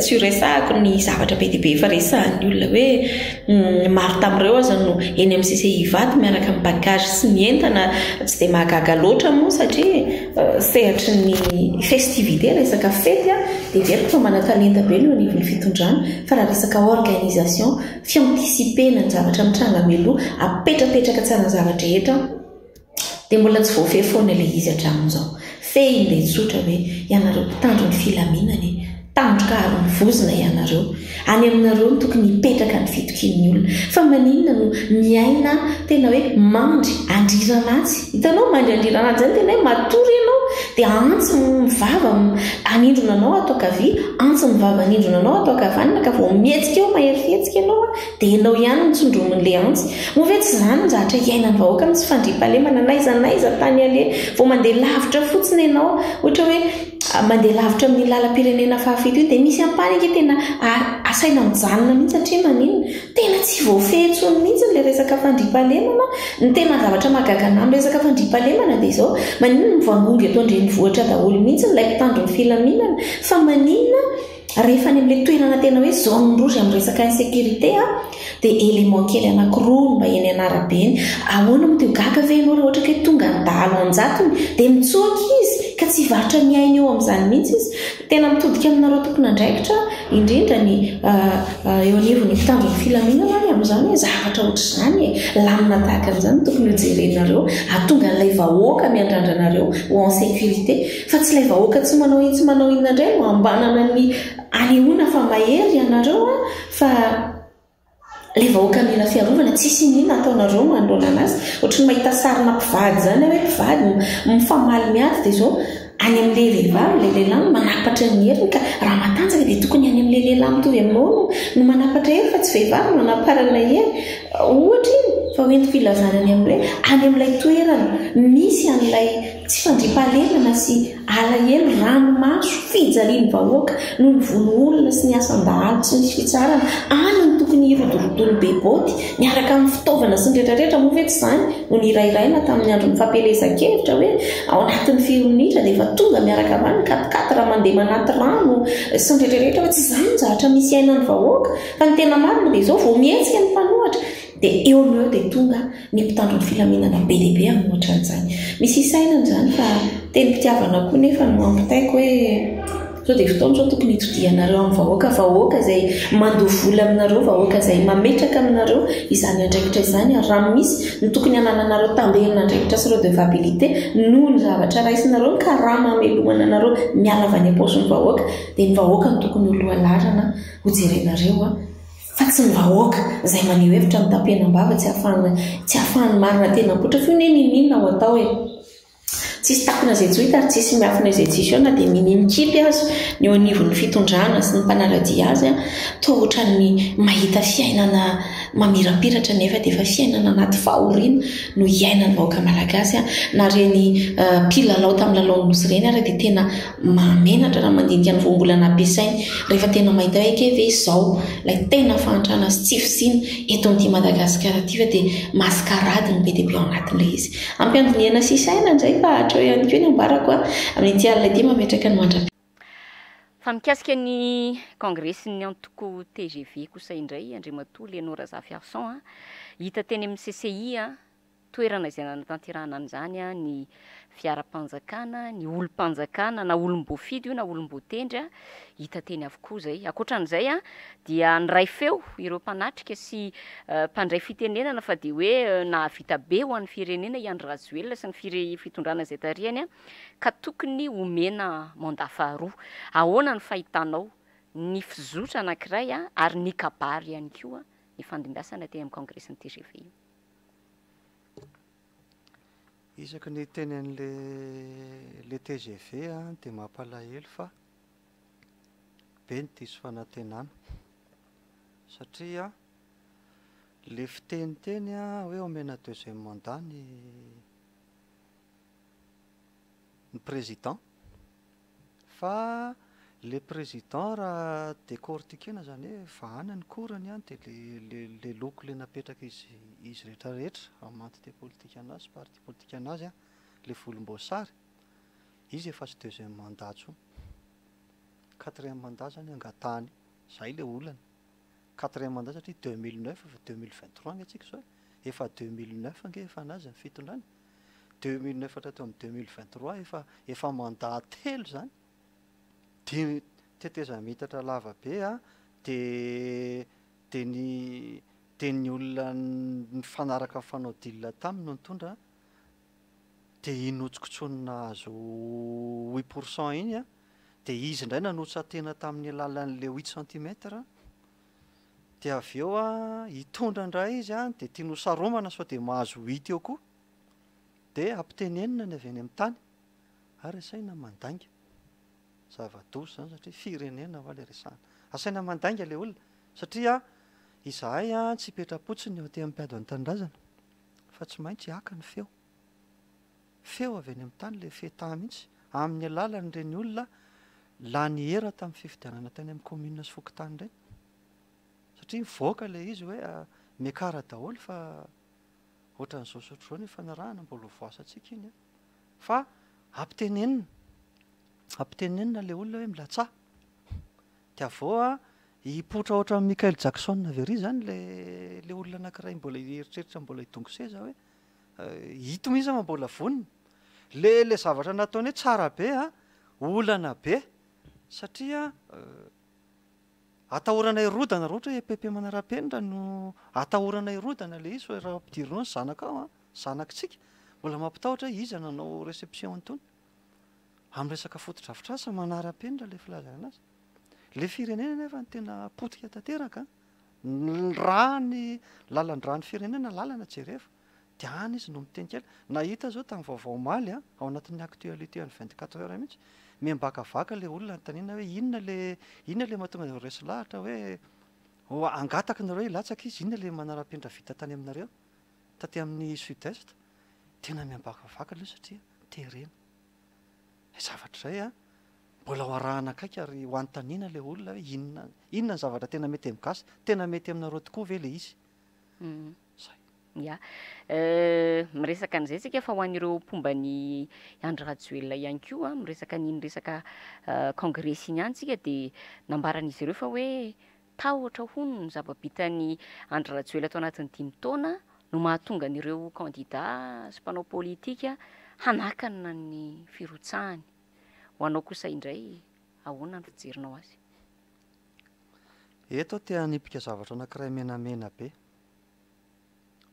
tsy ho resahako ny zavatra be dia be efa resahan'ny olona hoe maro tamin'ireo aza no eny amin'ny CCI Ivato miaraka amin'ny bagage sy ny entana, tsy dia mahagaga loatra moa satria sehatry ny festivité resaka fety dia heveriko fa manan-talenta be ny eo anivon'ny fitondrana fa raha resaka organisation Fianticiper-na ny zavatra mitranga mialoha, apetrapetraka tsara ny zava-drehetra, dia mbola tsy voafehy foana ilay izy hatramin'izao. Fehiny dia tsotra hoe, ianareo mpitandro ny filaminana e, tandroka aro ny vozona ianareo. Any aminareo no tokony hipetraka ny fitokian'ny olona. Fa maninona no miaina tena hoe mandry andriran'antsy? Hitanao, mandry andriran'antsy izany tena hoe matory ianao dia antsy mivava hanindrona anao ato ankavia, antsy mivava hanindrona anao ato ankavanana ka vao mihetsika eo mahery fihetsika ianao dia ianao ihany no tsindromin'ilay antsy. Moa ve tsy izany ny zatra iainan'ny vahoaka amin'ny tsy fandriampahalemana n'aiza n'aiza tany aleha? Vao mandeha lavitra fotsiny ianao, ohatra hoe mandeha lavitra amin'iny lalam-pirenena fahafito iny dia misy ampahany ange tena asaina mijanona mihitsy satria maninona? Tena tsy voafehy intsony mihitsy ilay resaka fandriampahalemana. Ny tena zavatra mahagaga anah amin'ny resaka fandriampahalemana dia izao, maninona mivangongo eto an-drenivohitra daholo mihitsy ilay mpitandro ny filaminana? Fa maninona rehefa any amin'ilay toerana tena hoe zone rouge amin'ny resaka insécurité dia élément kely anankiroa no mba eny an'arabe eny. Ahoana moa dia ho gaga ve ianao raha ohatra ka hoe tonga ny dahalo an-jatony dia mitsoaka izy ka tsy hivarotra ny ainy eo amin'izany mihitsy izy? Tena mitodika aminareo tompon'andraikitra, indrindra ny eo anivon'ny mpitandro ny filaminana ary amin'izany hoe zavatra ohatr'izany e, lamina tahaka an'izany no tokony hojerenareo hahatonga an'ilay vahoaka miandrandra anareo ho en sécurité fa tsy ilay vahoaka tsy manao ino tsy manao inona indray no ambanana ny anehoana fa mahery ianareo fa Ilay vahoaka mila fiarovana, tsisy iniana ataonareo manoloana anazy. Ohatry ny mahita sarina mpivady izany aho hoe mpivady mifamaly miady dia izao any amin'ilay vehivavy ilay lehilahy no manapatra ny heriny ka raha matanjaka dia tokony any amin'ilay lehilahy mitovy aminao no no manapatra hery fa tsy vehivavy no anaparana hery. Ohatra iny fa hoentiko hilazana ny amin'ny hoe any amin'ilay toerana misy an'ilay tsy fandriampahalemana sy Alahelo, ranomaso, fijalian'ny vahoaka noho ny vono olona sy ny asan-dahalo tsy misy fitsaharana, any no tokony hirodorodoan'ny be baoty miaraka amin'ny fitaovana sy ny retraretra, moa ve tsy izany no nirahiraina tamin'ny andron'ny fampielezan-kevitra hoe ao anatin'ny firy minitra dia efa tonga miaraka avy any ny quat-quatre mandeha manaty rano sy ny retraretra fa tsy izany ny zavatra misy iainan'ny vahoaka fa ny tena marina dia izao vao mihetsika ny mpanohatra dia eo no eo dia tonga ny mpitandro ny filaminana be dia be amin'ny ohatran'izany. Misy isainana izany fa tenim-pitiavana koa nefa no ampitaiko hoe sao dia fotoana izao tokony hitodihanareo amin'ny vahoaka, vahoaka izay mandoa vola aminareo, vahoaka izay mametraka aminareo izany andraikitra izany ary raha misy ny tokony hanananareo tamberin'andraikitra sy redevabilité noho ny zavatra raisinareo, ny karama amelomana anareo miala avy any am-paosin'ny vahoaka dia ny vahoaka no tokony ho lohalarana hojerenareo. Fa tsy ny vahoaka izay maneho hevitra no tapenam-bava tsy ahafahana tsy ahafahan'ny marina tena mipoitra f'io anie n'inon'inona ho atao e! Tsisy takona izay tsy ho hita ary tsisy miafina izay tsisy eo na dia minia mikipy aza ny eo anivon'ny fitondrana sy ny mpanara-dia azy toa ohatran'ny mahita fiainana. mamirapiratra nefa dia efa fiainana anaty fahoriana no iainan'ny vahoaka malagasy. Na ireny mpilalao tamin'ny lalaon'ny nosy ireny ary dia tena mahamenatra raha mandinika ny voambolana ampiasainy rehefa tena mahita hoe kay ve izao ilay tena fahantrana sy tsy fisiana eto amin'ity Madagasikara ity fa dia mascarade no be dia be ao anatin'ilay izy. Ampiandinihana sy isaina indray fa hatreo ihany koa ny ambarako amin'ity alina ity mametraka ny mandra-.
Fa mikasika ny kongresin'ny antoko tgv kosa indray, Andriamatoa Léno Razafiarison, hita teny amin'ny CCI, toerana izay nanatanterahana an'izany, ny fiaram-panjakana, ny olom-panjakana, na olom-boafidy io na olom-boatendry, hita teny avokoa izay. Ankoatra an'izay dia niray feo ireo mpanatrika sy mpandray fitenenana fa dia hoe nahavita be ho an'ny firenena i Andry Rajoelina sy ny fitondrana izay tarihany. ka tokony homena mandat faharoa. Ahoana ny fahitanao ny fizotra anankiray ary ny kabary ihany koa ny fandimbiasana teny amin'ny kongresin'ny tgv io?
Isaky ny hiteny an'le le tgv dia mampalahelo fa be ny diso fanantenana satria le fiteniteny hoe omena deuxième mandat ny ny président fa le président raha décortiquena zany hoe vahana ny korany an de le le le loko le napetraka izy izy rehetra rehetra amin'ny maha entité politique anazy sy parti politique anazy an le volomboasary izy efa tsy deuxième mandat intsony quatrième mandat zany angatahany zay le olana. Quatrième mandat satria 2009 efa 2023 ange tsika zao e, efa 2009 ange efa anazy ny fitondrana e, 2009 hatrato amin'ny 2023 efa efa mandat telo zany, de tetezamitatra lava be a, de de ny de ny olona nifanaraka nifanao deal taminy no nitondra, de iny notsokotsony nahazo huit pour cent iny a, Dia izy indray nanotsa-tena tamin'ny alalan'ilay huit centimètres, dia avy eo hitondra indray izy an, dia tiany ho saromana sao dia mahazo huit eo koa, dia ampitenenina ny avy any amin'ny tany, ary asaina mandainga. Zava-doza izany satria firenena hoa ilay resahana. Asaina mandainga ilay olona, satria izahay tsy hipetra-potsiny eo aty amin'ny mpiady ho an'ny tanindrazana, fa tsy maintsy haka ny feo. Feo avy any amin'ny tany ilay feta mihitsy, amin'ny alalan'ireny olona lany era tamin'ny fifidianana tany amin'ny commune sy fokontany ireny. Satria mivoaka ilay izy hoe miakara daholo fa ohatran'izao sy ohatr'izao ny ifanarahana, mbola ho voasantsika iny an. Fa ampitenenina, ampitenenina ilay olona hoe milatsaha. Dia avy eo an, hipoitra ohatran'i Michael Jackson avy ery izany ilay ilay olona anankiray mbola hieritreritra mbola hidongy seza hoe Ito mihitsy fa mbola vonona. Le le zavatra nataony hoe tsara be a, olana be satria atahorana hirodana raha ohatra hoe EPP manara-penitra no atahorana hirodana le izy fa raha ampidirinao ny zanakao a, zanakitsika, mbola mampitahotra hoe iza nanao réception an'itony. Amin'ny resaka fotodrafitrasa manara-penitra le filazana anazy. Le firenena nefa no tena potika tanteraka. Ny rà ny lalan-drà ny firenena lalana jerevo dia any izy no miteny kely. Nahita zao tamin'ny vaovao omaly an, ao anatin'ny actualité an'ny 24 heures mihitsy, miambakavaka le olona anontaniana hoe inona le inona le mahatonga anareo resy lahatra hoe ho hangataka nareo hilatsaka izy, inona le manara-penitra vita tany aminareo taty amin'ny sud est. Tena miambakavaka aloha satria terena. Izay zavatra izay an, mbola ho arahana akaiky ary ho anontaniana ilay olona hoe inona inona ny zavatra tena mety amin'ny gasy, tena mety aminareo tokoa ve ilay izy? Zay.
Ya. Miresaka an'izay tsika fa ho an'ireo mpomba an'i Andry Rajoelina ihany koa, miresaka an'iny resaka kongresy iny ihany tsika dia nambaran'izy ireo fa hoe Tahotra hono ny zava-bitan'i Andry Rajoelina tao anatin'ny dimy taona no mahatonga an'ireo kandida sy mpanao politika hanakana ny firotsahany. Ho anao kosa indray, ahoana ny fijerinao azy?
Eto aho te hanipika zavatra anankiray menamena be.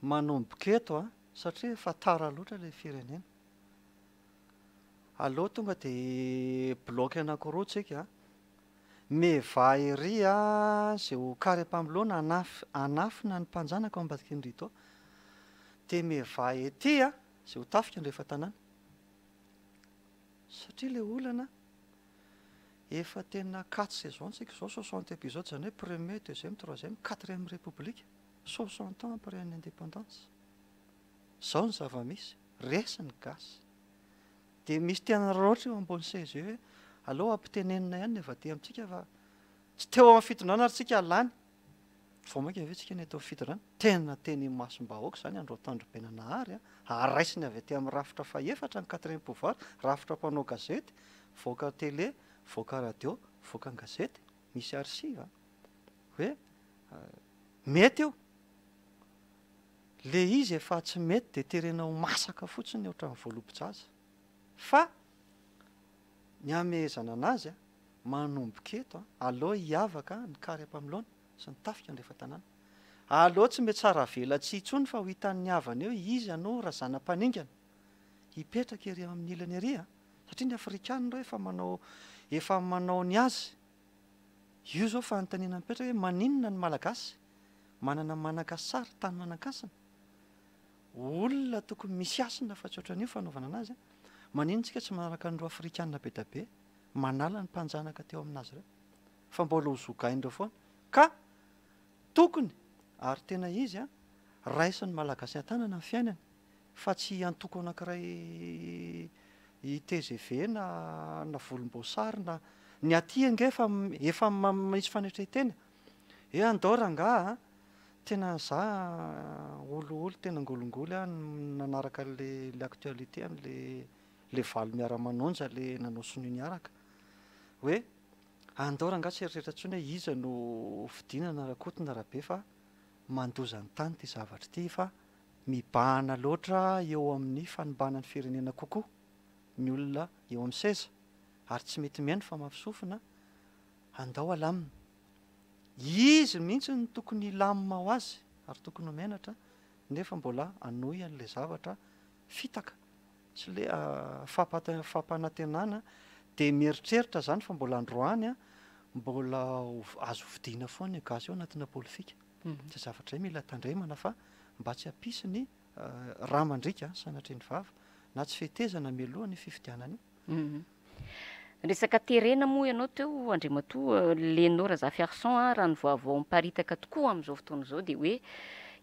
Manomboka eto an, satria efa tara loatra ilay firenena. Aleo tonga dia bloc anankiroa tsika an. Meva ery a zay ho kary am-pamoloana hanaf hanafina ny mpanjanaka ao ambadiky ny rideau. Dia meva ety a zay ho tafika andrefa tanàna. Satria le olana efa tena quatre saison tsika izao, soixante épisodes zany hoe premier, deuxième, troisième, quatrième république. 60 ans après ny indépendance. Zao ny zava-misy, resy ny gasy. Dia misy te hanararaotra eo ambony seza eo hoe aleo ampitenenina ihany ny avy aty amintsika fa tsy teo amin'ny fitondrana ary tsika lany. Vao mainka ve tsika ny eto amin'ny fitondrana? Tena teny imasom-bahoaka izany andro atoandro be nanahary a! Raisiny avy aty amin'ny rafitra fahefatra ny quatrième pouvoir, rafitra mpanao gazety, voaka télé, voaka radio, voaka an-gazety, misy archive a! Hoe mety io. Le izy efa tsy mety de terena ho masaka fotsiny ohatran'ny voalobo-jaza. Fa ny hamehezana anazy a, manomboka eto a, aleo hiavaka ny kary ampamoloana sy ny tafika andrefan-tanàna. Aleo tsy mihatsaravelatsihy intsony fa ho hitan'ny havany eo iza no razana-mpaningana hipetraka ery amin'ny ilany ery a, satria ny afrikana ireo efa manao efa manao ny azy. Io izao fanontaniana mipetraka hoe maninona ny malagasy manana Manakasary tany Manankasina, olona tokony misy hasina fa tsy ohatran'io fanaovana anazy an! Maninona tsika tsy manaraka an'ireo afrikana be da be manala ny mpanjanaka teo aminazy ireo fa mbola ho zogain'ireo foana ka tokony ary tena izy an, raisin'ny malagasy an-tanana ny fiainany fa tsy antoko anankiray i tgv na na volomboasary na ny aty ange efa efa misy fanetren-tena He andao rangaha a! Tena za olioly tena ngolingoly aho nanaraka an'le le actualité an'le le valo miara-manonja le nanao sonia niaraka hoe andao rangaha tsy eritreritra intsony hoe iza no hofidiana na Rakoto na Rabe fa mandoza ny tany ity zavatra ity fa mibahana loatra eo amin'ny fanimbana ny firenena kokoa ny olona eo amin'ny seza ary tsy mety mihaino fa mafy sofina andao alamina. Izy mihitsy no tokony hilamina ho azy ary tokony ho menatra nefa mbola hanohy an'ilay zavatra fitaka sy ilay fampanantenana dia mieritreritra izany fa mbola androany mbola azo hovidiana foana io gasy io anatina polifika. Izay zavatra izay mila tandremana fa mba tsy hampisy ny rà mandriaka sanatria ny vava na tsy fetezana mialoha ny fifidianana io.
Resaka terena moa ianao teo Andriamatoa Lénore Razafiarison a, raha ny vaovao miparitaka tokoa amin'izao fotoana izao dia hoe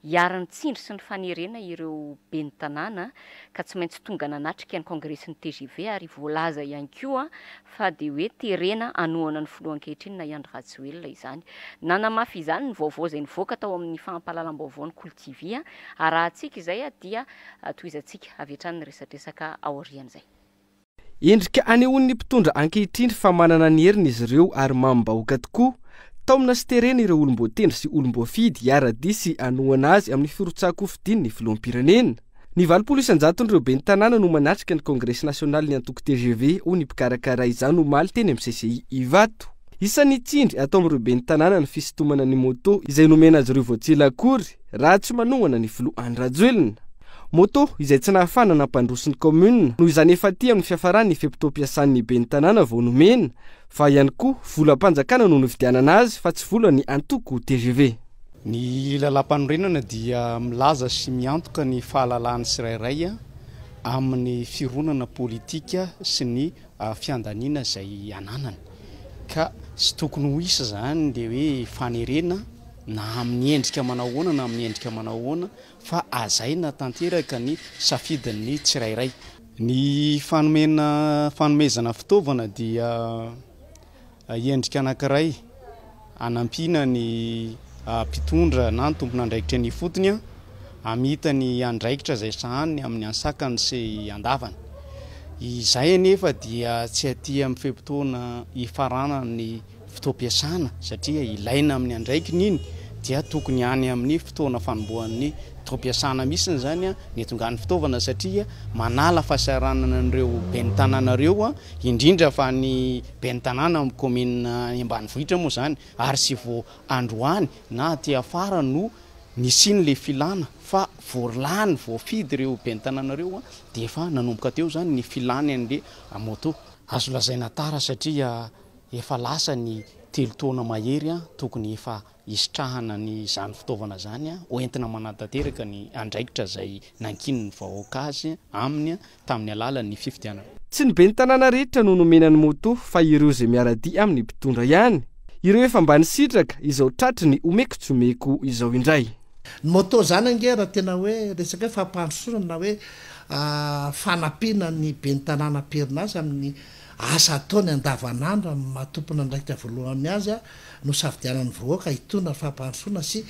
iharan'ny tsindry sy ny fanerena ireo ben'ny tanàna ka tsy maintsy tonga nanatrika ny kongresin'ny tgv ary voalaza ihany koa fa dia hoe terena hanohana ny filoha ankehitriny na i Andry Rajoelina izany. Nanamafy izany ny vaovao izay nivoaka tao amin'ny fampahalalam-baovao ny Kolo TV. Arahantsika izay dia tohizantsika avy hatrany ny resadresaka aorian'izay.
Endrika anehoan'ny mpitondra ankehitriny fa manana ny heriny izy ireo ary mamim-bahoaka tokoa. Taomina sy terena ireo olom-boatendry sy olom-boafidy hiara-dia sy hanohana azy amin'ny firotsahan-kofidiny ny filoham-pirenena. Ny 80 isan-jaton'ireo ben'ny tanàna no manatrika ny kongresy nasionalin'ny antoko tgv, hoy ny mpikarakara izany omaly teny amin'ny CCI Ivato. Isan'ny tsindry atao amin'ireo ben'ny tanàna ny fisintomana ny moto izay nomena azy ireo vao tsy ela akory raha tsy manohana ny filoha Andry Rajoelina. Moto izay tsy nahafahana nampandroso ny kaominina noho izany efa aty amin'ny fiafaran'ny fe-potoam-piasan'ny ben'ny tanàna vao nomena, fa ihany koa volam-panjakana no nividianana azy fa tsy volan'ny antoko tgv.
Ny lalàmpanorenana dia milaza sy miantoka ny fahalalahan'ny tsirairay amin'ny fironana politika sy ny fiandaniana izay ananany ka tsy tokony ho hisy izany le hoe fanerena na amin'ny endrika manao ahoana na amin'ny endrika manao ahoana fa hajaina tanteraka ny safidin'ny tsirairay. Ny fanomena fanomezana fitaovana dia endrika anankiray hanampiana ny mpitondra na ny tompon'andraikitra eny ifotony hamita ny andraikitra izay sahaniny amin'ny ansakany sy andavany. Izay anefa dia tsy aty amin'ny fe-potoana hifaranan'ny fotoam-piasana satria ilaina amin'ny andraikiny iny dia tokony any amin'ny fotoana fanombohan'ny taom-piasana mihitsiny izany ny hitongan'ny fitaovana satria manala fahasahiranana an'ireo ben'ny tanàna ireo indrindra fa ny ben'ny tanàna amin'ny kaominina any ambanivohitra moa izany ary tsy vao androany na aty afara no nisian'ilay filana fa vao lany voafidy ireo ben'ny tanàna ireo dia efa nanomboka teo izany ny filany an'ilay moto. Azo lazaina tara satria Efa lasa ny telo taona mahery tokony efa hisitrahana ny izany fitaovana izany hoentina manatanteraka ny andraikitra izay nankinin'ny vahoaka azy aminy tamin'ny alalan'ny fifidianana.
Tsy ny ben'ny tanàna rehetra no nomena ny moto fa ireo izay miara-dia amin'ny mpitondra ihany. Ireo efa mba nisitraka izao tratry ny omeko tsy omeko izao indray.
Ny moto zany ange raha tena hoe resaka hoe fampandrosoana na hoe fanampiana ny ben'ny tanàna am-perinasa amin'ny asa ataony andavanandro amin'ny maha tompon'andraikitra voalohany azy no safidianan'ny vahoaka hitondra ny fampandrosoana sy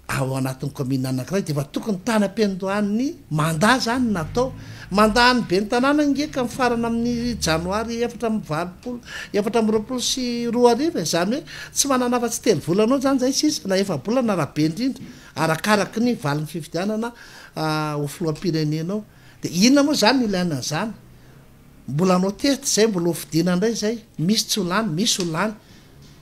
ao anatin'ny kaominina anankiray dia efa tokony tany am-piandohan'ny mandat zany no natao. Mandat an'ny ben'ny tanàna ange ka mifarana amin'ny janoary 2024 e, izany hoe tsy manana afa-tsy telo volana eo izany izay sisa na efa-bolana raha be indrindra arakaraky ny valin'ny fifidianana ho filoham-pirenena eo. Dia inona moa izany no ilaina an'izany? Mbola hanao test izay, mbola ho fidiana indray izay, misy tsy ho lany, misy ho lany.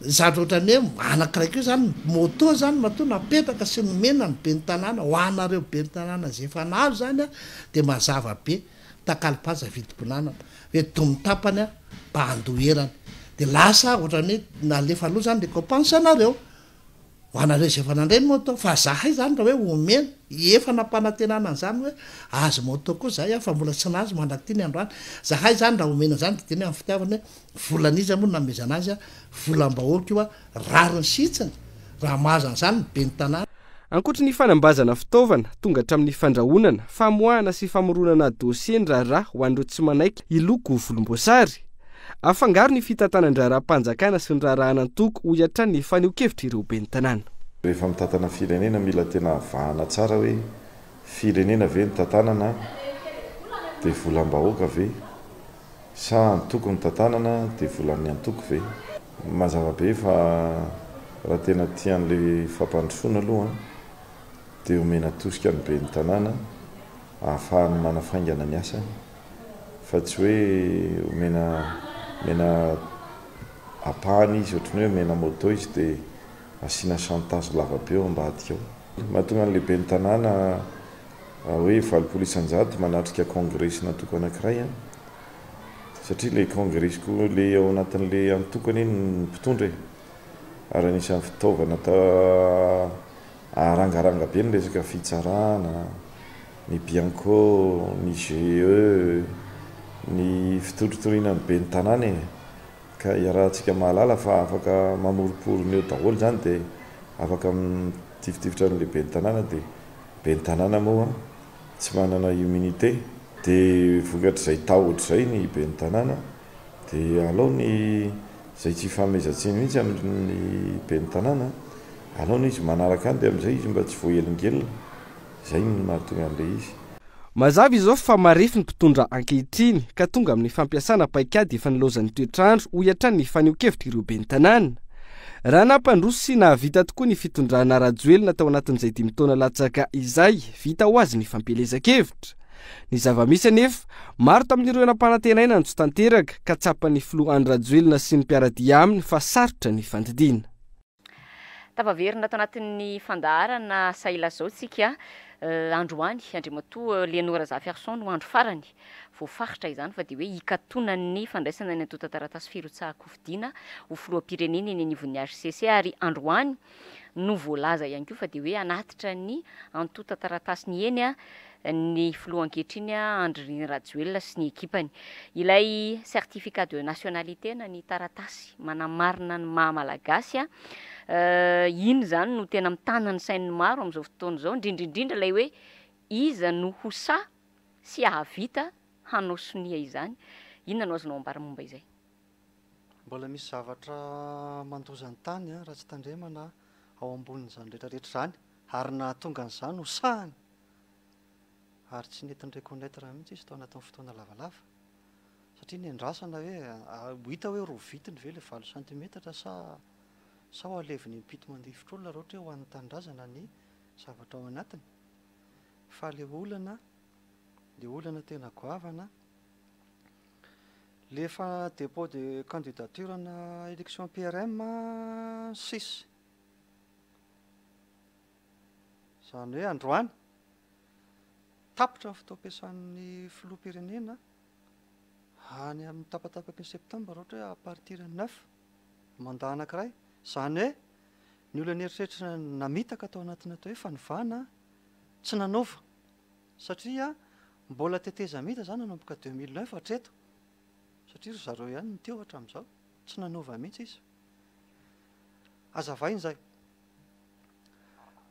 Zavatra ohatran'ny hoe anankiray koa izany, moto izany matoa napetraka sy nomena ny ben'ny tanàna, ho anareo ben'ny tanàna izay efa nahazo izany an, dia mazava be, takalo-paza vidim-ponanana, hoe domy tapany an, mba handoa erany. Dia lasa ohatran'ny hoe nalefa aloha izany récompense anareo. Ho anareo izay efa nandray ny moto, fa zahay izany raha hoe omena, efa nampanantenana an'izany hoe ahazo moto koa zahay an, fa mbola tsy nahazo mandrak'ity ny androany, zahay izany raha omena izany dia tena hoe amin'ny fitiavana hoe volan'iza moa no nanomezana azy an, volam-bahoaka io an, rariny sy hitsiny raha mahazo an'izany ny ben'ny tanàna.
Ankoatry ny fanambazana fitaovana, tonga hatramin'ny fandrahonana, famoahana sy famoronana dosie ny raharaha ho an'ireo tsy manaiky hiloko volomboasary. Afangaro ny fitantanan-draharaham-panjakana sy ny raharahan'antoko, hoy hatrany ny fanehoan-kevitr'ireo ben'ny tanàna.
Rehefa mitantana firenena mila tena avahana tsara hoe firenena ve no tantanana dia volam-bahoaka ve sa antoko no tantanana dia volan'ny antoko ve? Mazava be fa raha tena tia an'ilay fampandrosoana aloha dia omena tosika ny ben'ny tanàna ahafahany manafaingana ny asany. Fa tsy hoe omena omena ampahany izy ohatran'ny hoe omena moto izy dia asiana chantage lava be ao ambadika ao. Mahatonga ny lehiben'ny tanàna hoe 80% manatrika kongresy n'antoko anankiray an! Satria ilay kongresy koa ilay ao anatin'ilay antoko anie ny mpitondra e! Ary anisan'ny fitaovana atao arangaranga be ny resaka fitsarana. ny Bianco, ny GE, ny fitoritoriana ny ben'ny tanàna e! Ka iarahantsika mahalala fa afaka mamoromporona eo daholo izany dia afaka mitifitifitra an'ilay ben'ny tanàna dia ben'ny tanàna moa tsy manana immunité dia vokatr'izay tahotra izay ny ben'ny tanàna dia alao ny izay tsy ifanomezan-tsiny mihitsy amin'ny ben'ny tanàna, alao ny izy manaraka any dia amin'izay izy mba tsy voahelingelina. Izay no nahatonga an'ilay izy.
Mazava izao fa marefo ny mpitondra ankehitriny ka tonga amin'ny fampiasana paikady efa nilaozan'ny toetr'andro, hoy hatrany ny fanehoan-kevitr'ireo ben'ny tanàna. Raha nampandroso sy nahavita tokoa ny fitondrana Rajoelina tao anatin'izay dimy taona latsaka izay, vita ho azy ny fampielezan-kevitra. Ny zava-misy anefa, maro tamin'ireo nampanantenaina no tsy tanteraka ka tsapan'ny filoha Andry Rajoelina sy ny mpiara-dia aminy fa sarotra ny fandidiana.
Tafaverina ato anatin'ny fandaharana Sahilazao tsika androany, Andriamatoa Léonore Razafiarison no andro farany voafaritra izany fa dia hoe hikatonan'ny fandraisana ny antontan-taratasy firotsahan-kofidina ho filoham-pirenena eny anivon'ny hcc ary androany no voalaza ihany koa fa dia hoe hanatitra ny antontan-taratasiny eny ny filoha ankehitriny Andry Rajoelina sy ny ekipany. Ilay certificat de nationalité na ny taratasy manamarina ny maha malagasy, iny izany no tena mitana ny sain'ny maro amin'izao fotoana izao, indrindra indrindra ilay hoe iza no ho sahy sy hahavita hanao sonia izany. Inona no azonao ambara momba izay?
Mbola misy zavatra mandoza ny tany raha tsy tandremana ao ambonin'izany rehetra rehetra izany ary nahatonga an'izany ho sahany ary tsy nety ni-reconnaitre mihitsy izy tao anatin'ny fotoana lavalava satria niandrasana hoe ho hita hoe rovitiny ve ilay valo centimetatra sa sa ho aleviny im-pito mandifotr'olona raha ohatra hoe ho an'ny tanindrazana ny zavatra ao anatiny fa ilay olana ilay olana tena goavana le efa dépôt de candidature na élection PRM six Izany hoe androany, tapitra ny fotoam-piasan'ny filoham-pirenena any amin'ny tapatapaky ny septambra raha ohatra hoe à partir ny neuf, mandat anankiray. Izany hoe ny olona nieritreritra namitaka tao anatin'ny atao hoe fanovana tsy nanova satria mbola tetezamita izany nanomboka 2009 hatreto satria ry zareo ihany no teo hatramin'izao, tsy nanova mihitsy izy. Hazavaina izay.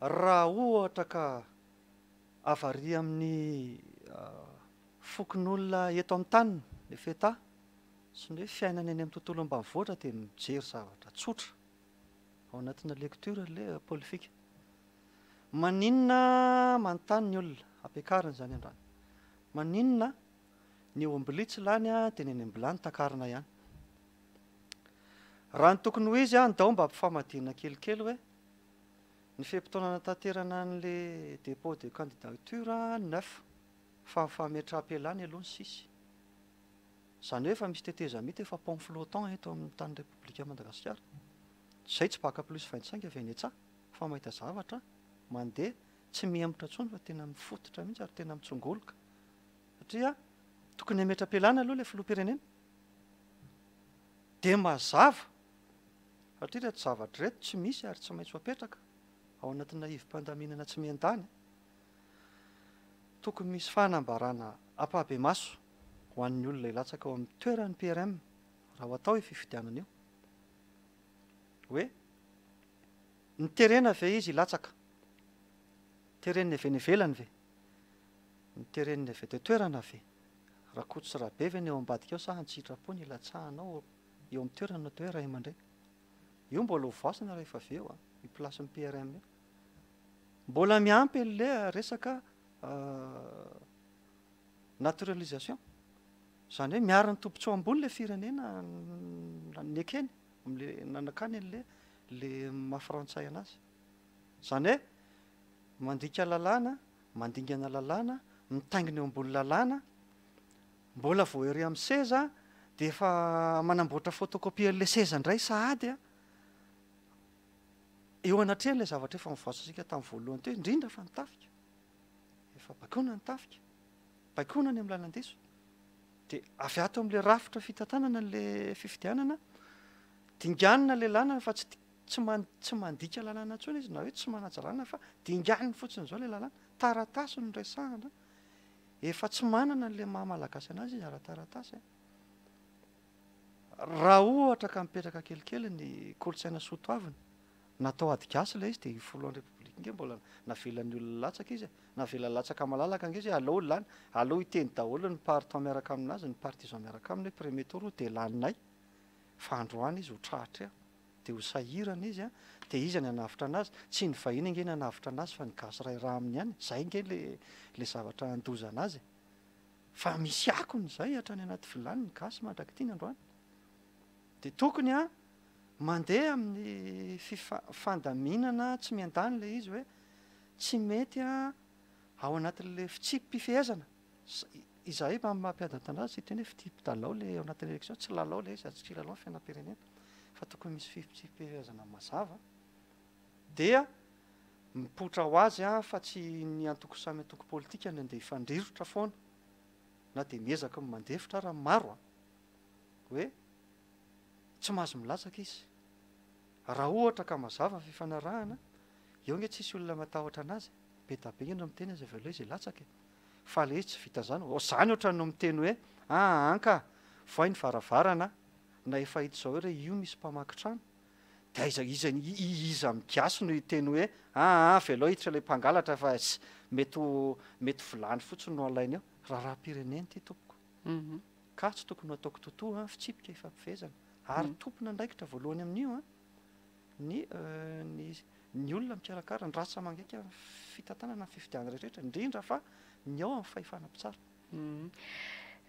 Raha ohatra ka avy ary amin'ny fokonolona eto amin'ny taniny, le FETA, sy ny hoe fiainana eny amin'ny tontolo ambanivohitra dia mijery zavatra tsotra ao anatina lecture le polifika. Maninona manontany ny olona, ampiakarina izany androany. Maninona ny eo am-bilia tsy lany dia ny eny am-bilany takarina ihany. Raha ny tokony ho izy, ndao mba ampifamadihana kelikely hoe ny fe-potoana nanatanterana an'le dépôt de candidature neuf fa ny fametraham-pialana aloha ny six. Izany hoe efa misy tetezamita efa pont flottant eto amin'ny tany Repoblika Madagasikara. Izay tsy bac plus 25 avy any an-tsaha fa mahita zavatra mandeha tsy mihemotra intsony fa tena mifototra mihitsy ary tena mitsongoloka. Satria tokony hametra-pialana aloha ilay filoham-pirenena. Dia mazava satria ireto zavatra ireto tsy misy ary tsy maintsy ho apetraka ao anatina ivom-pandaminana tsy miandany. Tokony misy fanambarana ampahabemaso ho an'ny olona hilatsaka ao amin'ny toeran'ny PRM raha ho atao io fifidianana io hoe niterena ve izy hilatsaka? Teren'ny avy any ivelany ve? Niteren'ny avy eto an-toerana ve? Rakoto sy Rabe ve ny ao ambadika ao sa an-tsitrapo ny hilatsahanao eo amin'ny toerana atao hoe ray aman-dreny? Io mbola ho voasana rehefa avy eo io place-n'ny PRM io. Mbola miampy an'ilay resaka naturalisation. Izany hoe miaro ny tombontsoa ambony ilay firenena nekeny, amin'ilay nanakany an'ilay ilay maha frantsay anazy. Izany hoe mandika lalàna, mandingana lalàna, mitaingina eo ambony lalàna, mbola vao ery amin'ny seza dia efa manamboatra photocopie an'ilay seza indray sahady eo anatrehan'ilay zavatra efa nivoasantsika tamin'ny voalohany teo, indrindra fa ny tafika. Efa baikoina ny tafika, baikoina any amin'ny lalan-diso. Dia avy ato amin'ilay rafitra fitantanana ilay fifidianana, dinganina ilay lalana fa tsy tsy man- tsy mandika lalàna intsony izy na hoe tsy manaja lalàna fa dinganiny fotsiny izao ilay lalàna. Taratasy no resahana, efa tsy manana an'ilay maha malagasy anazy izy ara-taratasy. Raha ohatra ka mipetraka kelikely ny kolontsaina soa toavina, natao ady gasy ilay izy dia io filohan'ny repoblika ange mbola navelan'ny olona latsaka izy e, navela latsaka malalaka ange izy hoe aleo lany, aleo hiteny daholo ny partant miaraka aminazy, ny partisan miaraka aminy hoe premier tour dia laninay fa androany izy ho tratra eo, dia ho sahirana izy an, dia iza ny hanavotra anazy, tsy ny vahiny ange ny hanavotra anazy fa ny gasy iray rà aminy ihany, izay ange ilay zavatra handoza anazy e. Fa misy akony izay hatrany anaty vilany ny gasy mandrak'ity ny androany. Dia tokony an, mandeha amin'ny fifa- fandaminana tsy miandany ilay izy hoe tsy mety an, ao anatin'ilay fitsipi-pifehezana. Izahay amin'ny maha mpiady an-tanindrazana tsy hiteny hoe fitipi-dalao ilay ao anatin'ny élection, tsy lalao ilay izy ary tsy kilalao ny fiainam-pirenena. Fa tokony misy fitsipi-pifehezana mazava dia mipoitra ho azy fa tsy ny antoko samy antoko politika no andeha hifandrirotra foana na dia miezaka ny mandefitra ara ny maro hoe tsy mahazo milatsaka izy. Raha ohatra ka mazava ny fifanarahana, eo ange tsisy olona matahotra anazy e, be da be nge no miteny azy avy eo izy hilatsaka e, fa le izy tsy vita zany, zany ohatran'ny no miteny hoe aa ka, vohay ny varavarana na efa hita izao hoe re io misy mpamaky trano, Dia aiza iza iza amin'ny gasy no hiteny hoe aa avelao hiditra ilay mpangalatra fa ss mety ho mety vilany fotsiny no alainy eo. Raharaham-pirenena ity tompoko. Ka tsy tokony ho atao kitoatoa an, fitsipika ifampifehezana. Ary tompon'andraikitra voalohany amin'io an, ny ny ny olona mikarakara ny rasa-mangaika ny fitantanana ny fifidianana rehetra rehetra, indrindra fa ny ao amin'ny fahefana mpitsara.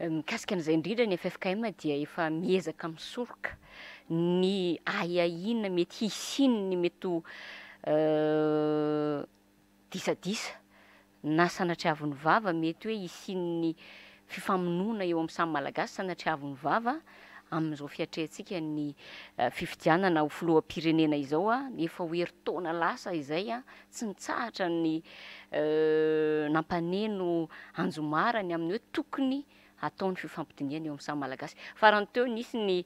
Mikasika an'izay indrindra ny ffkm dia efa miezaka misoroka ny ahiahiana mety hisian'ny mety ho disadisa na sanatriavin'ny vava mety hoe hisian'ny fifamonoana eo amin'ny samy Malagasy sanatriavin'ny vava amin'izao fiatrehantsika ny fifidianana ho filoham-pirenena izao. Efa ho herintaona lasa izay tsy nitsahatra ny nampaneno anjomara ny amin'ny hoe tokony hatao ny fifampidinihana eo amin'ny samy Malagasy. Farany teo nisy ny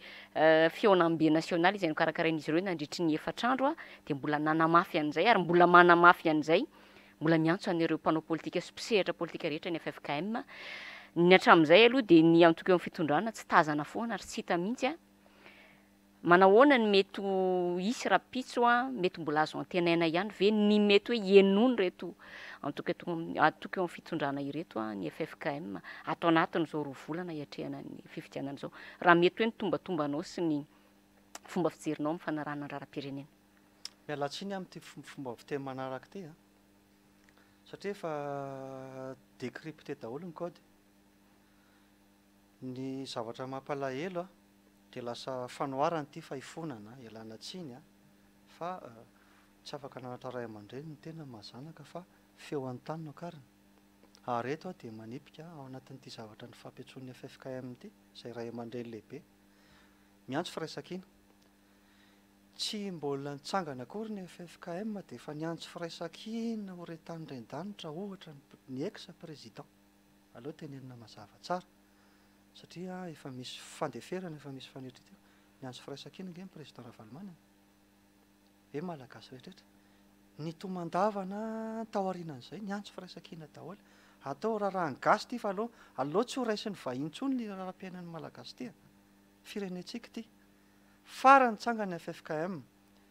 fihaonambe nasionaly izay nokarakarain'izy ireo nandritry ny efatra andro dia mbola nanamafy an'izay ary mbola manamafy an'izay, mbola miantso an'ireo mpanao politika sy mpisehatra politika rehetra ny ffkm. Ny hatramin'izay aloha dia ny antoko eo amin'ny fitondrana tsy tazana foana ary tsy hita mihitsy. Manahoana ny mety ho hisy rahampitso a, mety mbola azo antenaina ihany ve ny mety hoe henoina ireto antoko eto antoko eo amin'ny fitondrana ireto a, ny ffkm ato anatin'izao roa volana hiatrehana ny fifidianana izao, raha mety hoe ny tombatombanao sy ny fomba fijerinao amin'ny fanarahana ny raharaham-pirenena.
Miala tsiny amin'ity fomba fiteny manaraka ity a, satria efa decrypté daholo ny code. Ny zavatra mampalahelo a, dia lasa fanoharana ity fa ifonana, ialana tsiny a, fa tsy afaka nanatra ray aman-dreny ny tena maha zanaka fa feo an-tany no akarina. Ary eto aho dia manipika ao anatin'ity zavatra nifampiantsoan'ny ffkm ity, izay ray aman-dreny lehibe, miantso firaisankina. Tsy mbola nitsangana akory ny ffkm dia efa niantso firaisankina ho re tany ren-danitra ohatra ny ex président. Aleo tenenina mazava tsara satria efa misy fandeferana, efa misy fanetritena. Niantso firaisankina ange ny président Ravalomanana e. Hoe Malagasy rehetrarehetra. Ny tomandavana taorianan'izay niantso firaisankina daholo. Atao raharahan'ny gasy ity fa aleo aleo tsy ho raisin'ny vahiny intsony ny raharaham-piainan'ny Malagasy ity e. Firenentsika ity. Farany tsangana ny ffkm.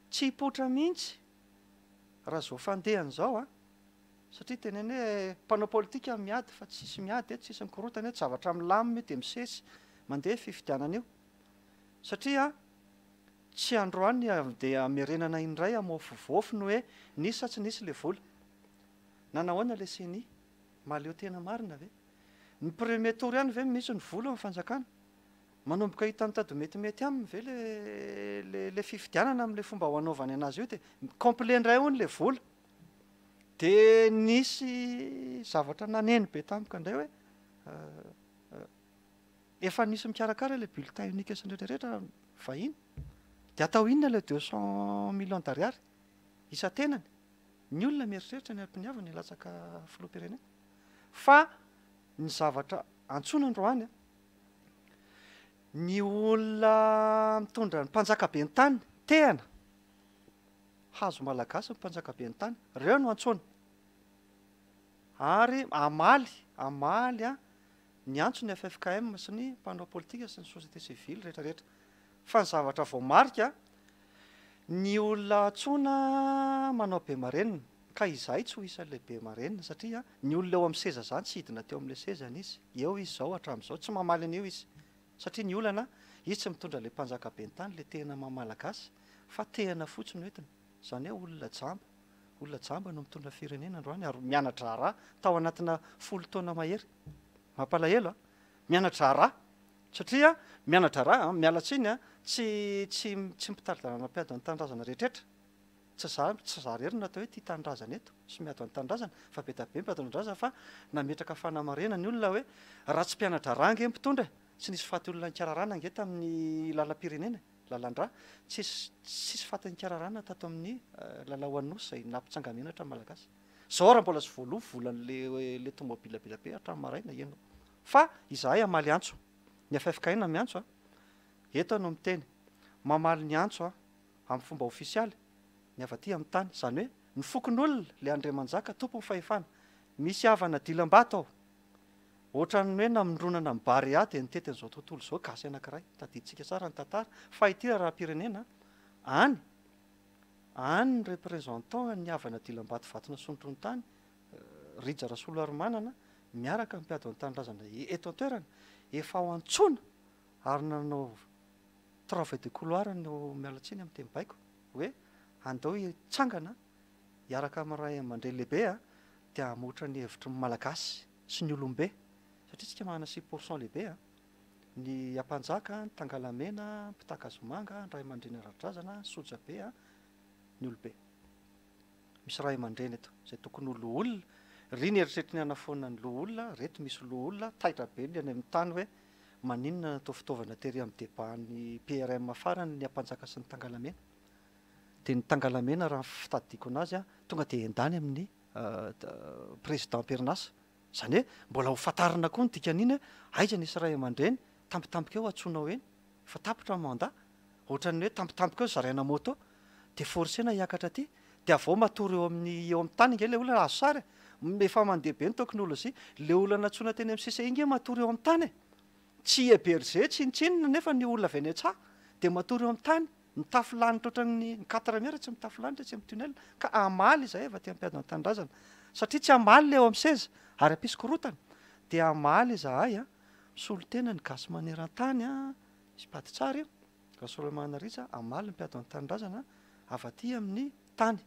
Tsy hipoitra mihitsy raha izao fandehany izao an. Satria teneno hoe mpanao politika miady fa tsisy miady eto, tsisy mikorotana eto, zavatra milamina io dia misesy mandeha fifidianana io. Satria tsy androany dia hamerenana indray hamoafovofo ny hoe nisy sa tsy nisy ilay vola. Nanahoana ilay ceni? Mahaleo tena marina ve? Ny premier tour ihany ve no misy ny vola ao amin'ny fanjakana? Manomboka hita mitady ho metimety aminy ve le le fifidianana amin'ilay fomba ho anaovany anazy io dia complet indray hono ilay vola. Dia nisy zavatra naneno be tampoka indray hoe efa nisy mikarakara ilay bulletin unique sy ny rehetra rehetra vahiny. Dia atao inona ilay 200 millions d'ariary isan-tenany? Ny olona mieritreritra ny ampiniavany hilatsaka filoham-pirenena. Fa ny zavatra antsoina androany, ny olona mitondra ny mpanjaka be ny tany, tehana, Hazo malagasy ny mpanjaka be ny tany. Reo no antsoina. Ary hamaly, hamaly an, ny antso ny ffkm sy ny mpanao politika sy ny société civile rehetra rehetra. Fa ny zavatra voamarika, ny olona antsoina manao be marenina, ka izahay tsy ho isan'ilay be marenina satria ny olona eo amin'ny seza izany tsy hidina teo amin'ilay sezany izy, eo izy izao hatramin'izao, tsy mamaly an'io izy. Satria ny olana, izy tsy mitondra ilay mpanjaka be ny tany, ilay tehina maha malagasy, fa tehina fotsiny no entiny. Izany hoe olona jamba, olona jamba no mitondra firenena androany ary miana-draharaha tao anatina folo taona mahery. Mampalahelo an! Miana-draharaha, satria miana-draharaha an, miala tsiny an, tsy tsy tsy mpitari-dalana mpiady ny tanindrazana rehetrretra. Tsy za tsy za irery no atao hoe tia tanindrazana eto sy miady ho an'ny tanindrazana fa be dia be ny mpiady ho an'ny tanindrazana fa nametraka fanamarihana ny olona hoe raha tsy mpiana-draharaha ange ny mpitondra e! tsy nisy faty olona nikararana ange tamin'ny lalam-pirenena e! lalan-drà tsisy tsisy faty nikararana tato amin'ny lalao Anosy izay nampitsanga-menatra ny Malagasy. Zao raha mbola tsy voaloa volan'le le tomobile be dia be hatramin'ny maraina heno fa izahay hamaly antso ny ffkm miantso a! eto aho no miteny mamaly ny antso a! amin'ny fomba ofisialy ny avy aty amin'ny tany, izany hoe ny fokonolona, ilay Andriamanjaka tompon'ny fahefana. Misy havana dilam-bato ao. Ohatran'ny hoe namindronana ny Barea dia nitety an'izao tontolo izao gasy anankiray. Tadidintsika tsara ny tantara. Fa ity raharaham-pirenena, any, any ny représentant ny havana dilam-bato vatonasondrotry ny tany, Rija Rasoloarimanana, miaraka amin'ny mpiady ho an'ny tanindrazana eto an-toerana, efa ao Antsoina ary nanao Travail de couloir no miala tsiny amin'ny teny baiko hoe andao hitsangana hiaraka amin'ny ray aman-dreny lehibe a dia hamoitra ny hevitry ny Malagasy sy ny olombe satria tsika manana 6 pour cent lehibe a ny Ampanjaka, ny Tangalamena, Mpitaka-Zomanga, ny ray aman-dreny ara-drazana, ny sojabe a, ny olobe. Misy ray aman-dreny eto izay tokony ho loholona, ry ny eritreritry ny hanafoana ny loholona, reto misy loholona, taitra be ny any amin'ny tany hoe maninona natao fitaovana tery amin'ny débat ny PRM farany ny Ampanjaka sy ny Tangalamena. Dia ny Tangalamena raha ny fitadidiako anazy tonga dia endany amin'ny président am-perinasa. Izany hoe mbola ho fantarina koa ny dikan'iny hoe aiza nisy ray aman-dreny tampotampoka eo antsoinao eny fa tapitra ny mandat. Ohatran'ny hoe tampotampoka eo zaraina moto dia forcena hiakatra aty dia avy eo matory eo amin'ny eo amin'ny tany ange ilay olona azo sary e! Efa mandeha be ny teknolojia, ilay olona nantsoina teny amin'ny CCI ange matory eo amin'ny tany e! Tsy héberger tsinontsinona nefa ny olona avy any an-tsaha. Dia matory eo amin'ny tany, mitafo lanitra ohatran'ny ny quatre mers tsy mitafo lanitra etsy amin'ny tunnel. Ka hamaly izahay avy aty Ampiadana Tanindrazana. Satria tsy hamaly ilay eo amin'ny seza ary hampisy korontana. Dia hamaly izahay an, misolo tena ny gasy maneran-tany an, misy mpady tsara io, Rasolomanana Rija, hamaly ny Mpiadana Tanindrazana avy aty amin'ny tany.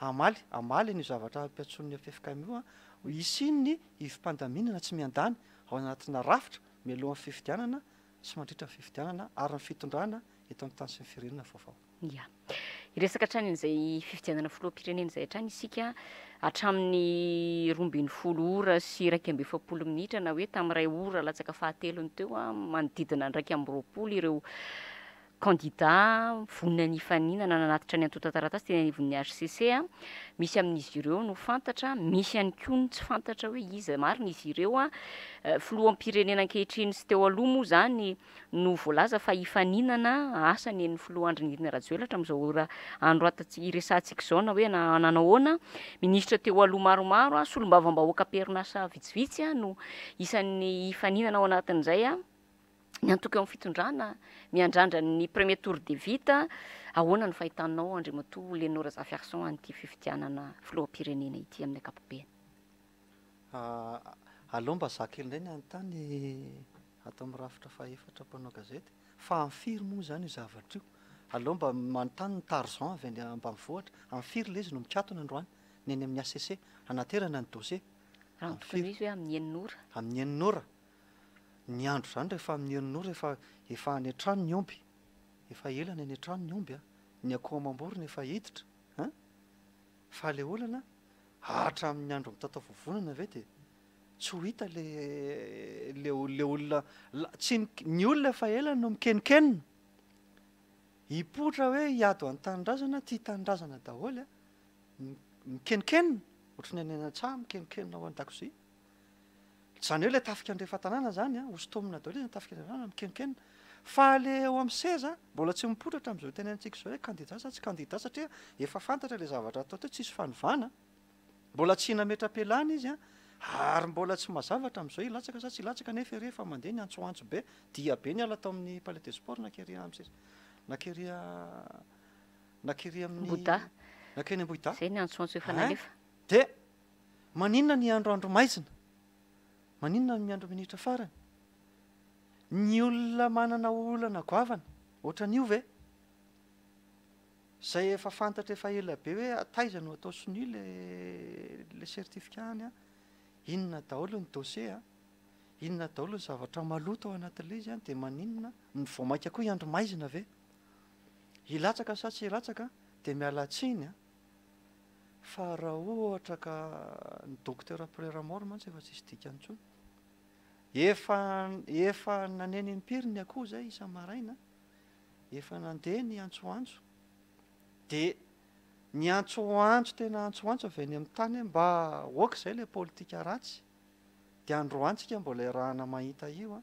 Hamaly, hamaly an'io zavatra ampiantsoin'ny ffkm io an, hisian'ny ivom-pandaminana tsy miandany ao anatina rafitra mialohan'ny fifidianana sy mandritra ny fifidianana ary ny fitondrana eto amin'ny tany sy ny firenena vaovao.
Ya. Hiresaka hatrany an'izay fifidianana filoham-pirenena izay hatrany isika hatramin'ny 12 ora sy 41 minitra na hoe tamin'ny iray ora latsaka fahatelony teo manodidina ny 21 ireo Kandida vonona ny hifaninana nanatitra ny antontan-taratasy teny anivon'ny hcc. Misy amin'izy ireo no fantatra, misy ihany koa ny tsy fantatra hoe iza marina izy ireo. Filoham-pirenena ankehitriny sy teo aloha moa izany no voalaza fa hifaninana, asa ny an'ny filoha Andry Nirina Rajoelina hatramin'izao ora anoratantsika, iresahantsika izao na hoe nanao ahoana. Minisitra teo aloha maromaro, solombavambahoaka am-perinasa vitsivitsy no isan'ny hifaninana ao anatin'izay. Ny antoko eo amin'ny fitondrana miandrandra ny premier tour dia vita, ahoana no fahitanao Andriamatoa Lénore Razafiarison an'ity fifidianana filoham-pirenena ity amin'ny ankapobeny?
Aleo mba za kely indray ny hanontany ato amin'ny rafitra fahefatra mpanao gazety fa amin'ny firy moa izany io zavatra io? Aleo mba manontany ny Tarzan avy any ambanivohitra, amin'ny firy ilay izy no mikatona androany ny any amin'ny HCC hanaterana ny dossier?
Raha ny tokony ho izy hoe amin'ny enina ora.
Amin'ny enina ora. Ny andro izany rehefa amin'ny enina ora efa efa any an-trano ny omby, efa ela ny any an-trano ny omby a, ny akoho amam-borona efa hiditra an! Fa le olana hatramin'ny andro mitatao vovonana ve dia tsy ho hita le le le olona tsy ny ny olona efa ela no mikenokenona, hipoitra hoe hiady ho an'ny tanindrazana, tia tanindrazana daholo a, mikenokenona ohatry ny any an-tsaha mikenokenona ao an-dakozia. Izany hoe ilay tafika andrefan-tanàna izany an, hosintomina daholo izy ny tafika andrefan-tanàna, mikenokeno. Fa ilay eo amin'ny seza, mbola tsy mipoitra hatramin'izao itenenantsika izao hoe kandida sa tsy kandida satria efa fantatra ilay zavatra atao teo, tsisy fanovana. Mbola tsy nametra-pialana izy an, ary mbola tsy mazava hatramin'izao hilatsaka sa tsy hilatsaka nefa ery efa mandeha ny antsoantso be, dia be niala tao amin'ny palais des sports nakery amin'ny seza, nakery nakery amin'ny.
Ambohidahy.
Nankeny Ambohidahy.
Izay ny antsoantso efa nalefa.
Dia Maninona ny andro andro maizina? Maninona ny miandry minitra farany? Ny olona manana olana goavana ohatran'io ve? Izay efa fantatra efa ela be hoe taiza no atao sonia le le certificat any an, inona daholo ny dossier an, inona daholo ny zavatra maloto ao anatin'ilay izy an, dia maninona ny vao mainka koa hiandry maizina ve? Hilatsaka sa tsy hilatsaka? Dia miala tsiny an. Fa raha ohatra ka ny docteur après la mort mantsy efa tsisy dikany intsony. Efa efa naneno impiry ny akoho zay isa-maraina, efa nandeha ny antsoantso, de ny antsoantso tena antsoantso avy any amin'ny tany hoe mba ok zay le politika ratsy, de androany tsika mbola iarahana mahita io an,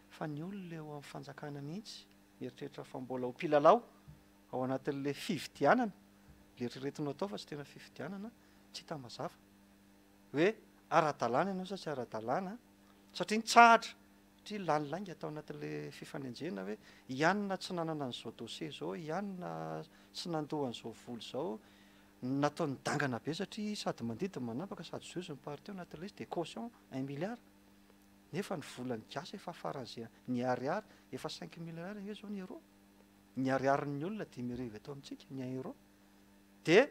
fa ny olona eo amin'ny fanjakana mihitsy mieritreritra fa mbola ho mpilalao ao anatin'ilay fividianana, ilay eritreretinao atao fa tsy tena fifidianana, tsy hita mazava hoe ara-dalàna ianao sa tsy ara-dalàna, satria nitsahatra, satria lany lainga tao anatin'ilay fifanenjehana hoe i anona tsy nanana an'izao dossier izao, i anona tsy nandoa an'izao vola izao, nataony dangana be satria sady mandidy no manapaka sady juge ny parti ao anatin'ilay izy dia caution un milliard, nefa ny volan'ny gasy efa faran'izay ny ariary, efa 5000 ariary ange izao ny euro. ny ariarin'ny olona 5000 eto amintsika, ny un euro, dia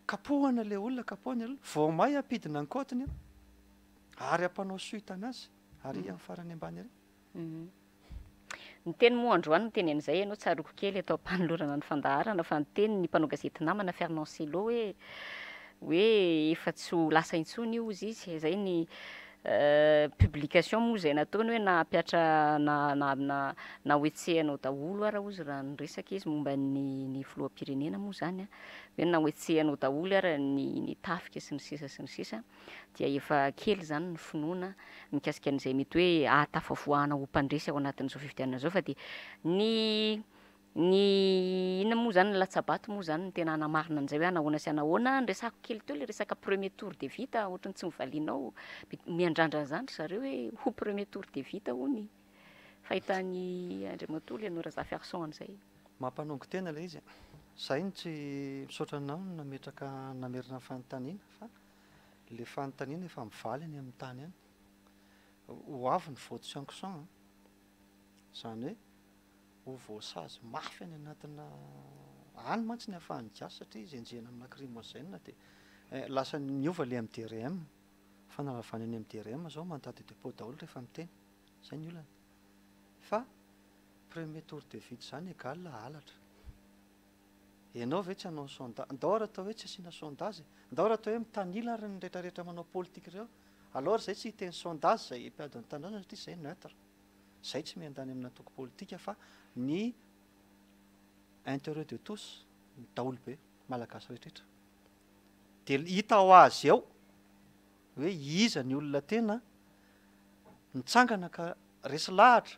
kapohana ilay olona, kapohana ilay olona, vao may hampidina ny kaotiny io, ary hampanao suite anazy, ary amin'ny farany ambany ary.
Niteny moa androany niteny an'izay ianao, tsaroako kely eto am-panolorana ny fandaharana fa niteny ny mpanao gazety namana Fernand Cello hoe hoe efa tsy ho lasa intsony io hozy izy, izay ny Publication moa izay nataony hoe na hampiatra na na na na ho hetsehanao daholo ara hozy raha niresaka izy momba ny ny filoham-pirenena moa izany an, hoe na ho hetsehanao daholo ara ny ny tafika sy ny sisa sy ny sisa dia efa kely izany ny finoana mikasika an'izay mety hoe ahatafavoahana ho mpandresy ao anatin'izao fifidianana izao fa dia ny Ny inona moa izany, ny latsa-bato moa izany no tena hanamarina an'izay hoe anahoana sy anahoana. Niresahako kely teo ilay resaka premier tour dia vita, ohatran'ny tsy novalianao. Miandrandra an'izany ry zareo hoe ho premier tour dia vita hono ny fahitan'i Andriamatoa Léonore Razafiarison an'izay.
Mampanongo tena ilay izy e. Zay no tsy misaotra anao nametraka namerina ny fanontaniana fa le fanontaniana efa mivaly any amin'ny tany any. Ho avy ny vote sanction an. Izany hoe ho voasazy mafy any anatina any mantsy ny ahafahan'ny gasy satria izy enjehina amin'ny lacrymogène dia lasa niova le MDRM. Fanalavana ny MDRM zao mandat de depot daholo rehefa miteny. Zay ny olana. Fa premier tour de vide zany egal halatra. Enao ve tsy hanao sondage, ndao ary atao hoe tsy asiana sondage e, ndao ary atao hoe mitanila ary ny retraretra manao politique ireo, alao ary zay tsy hiteny sondage zay mpiady ny tanindrazana satria zay neutre, zay tsy miandany amina antoko politika fa ny interet de tous, ny daholobe, malagasy rehetrretra. De hita ho azy eo hoe iza ny olona tena nitsangana ka resy lahatra,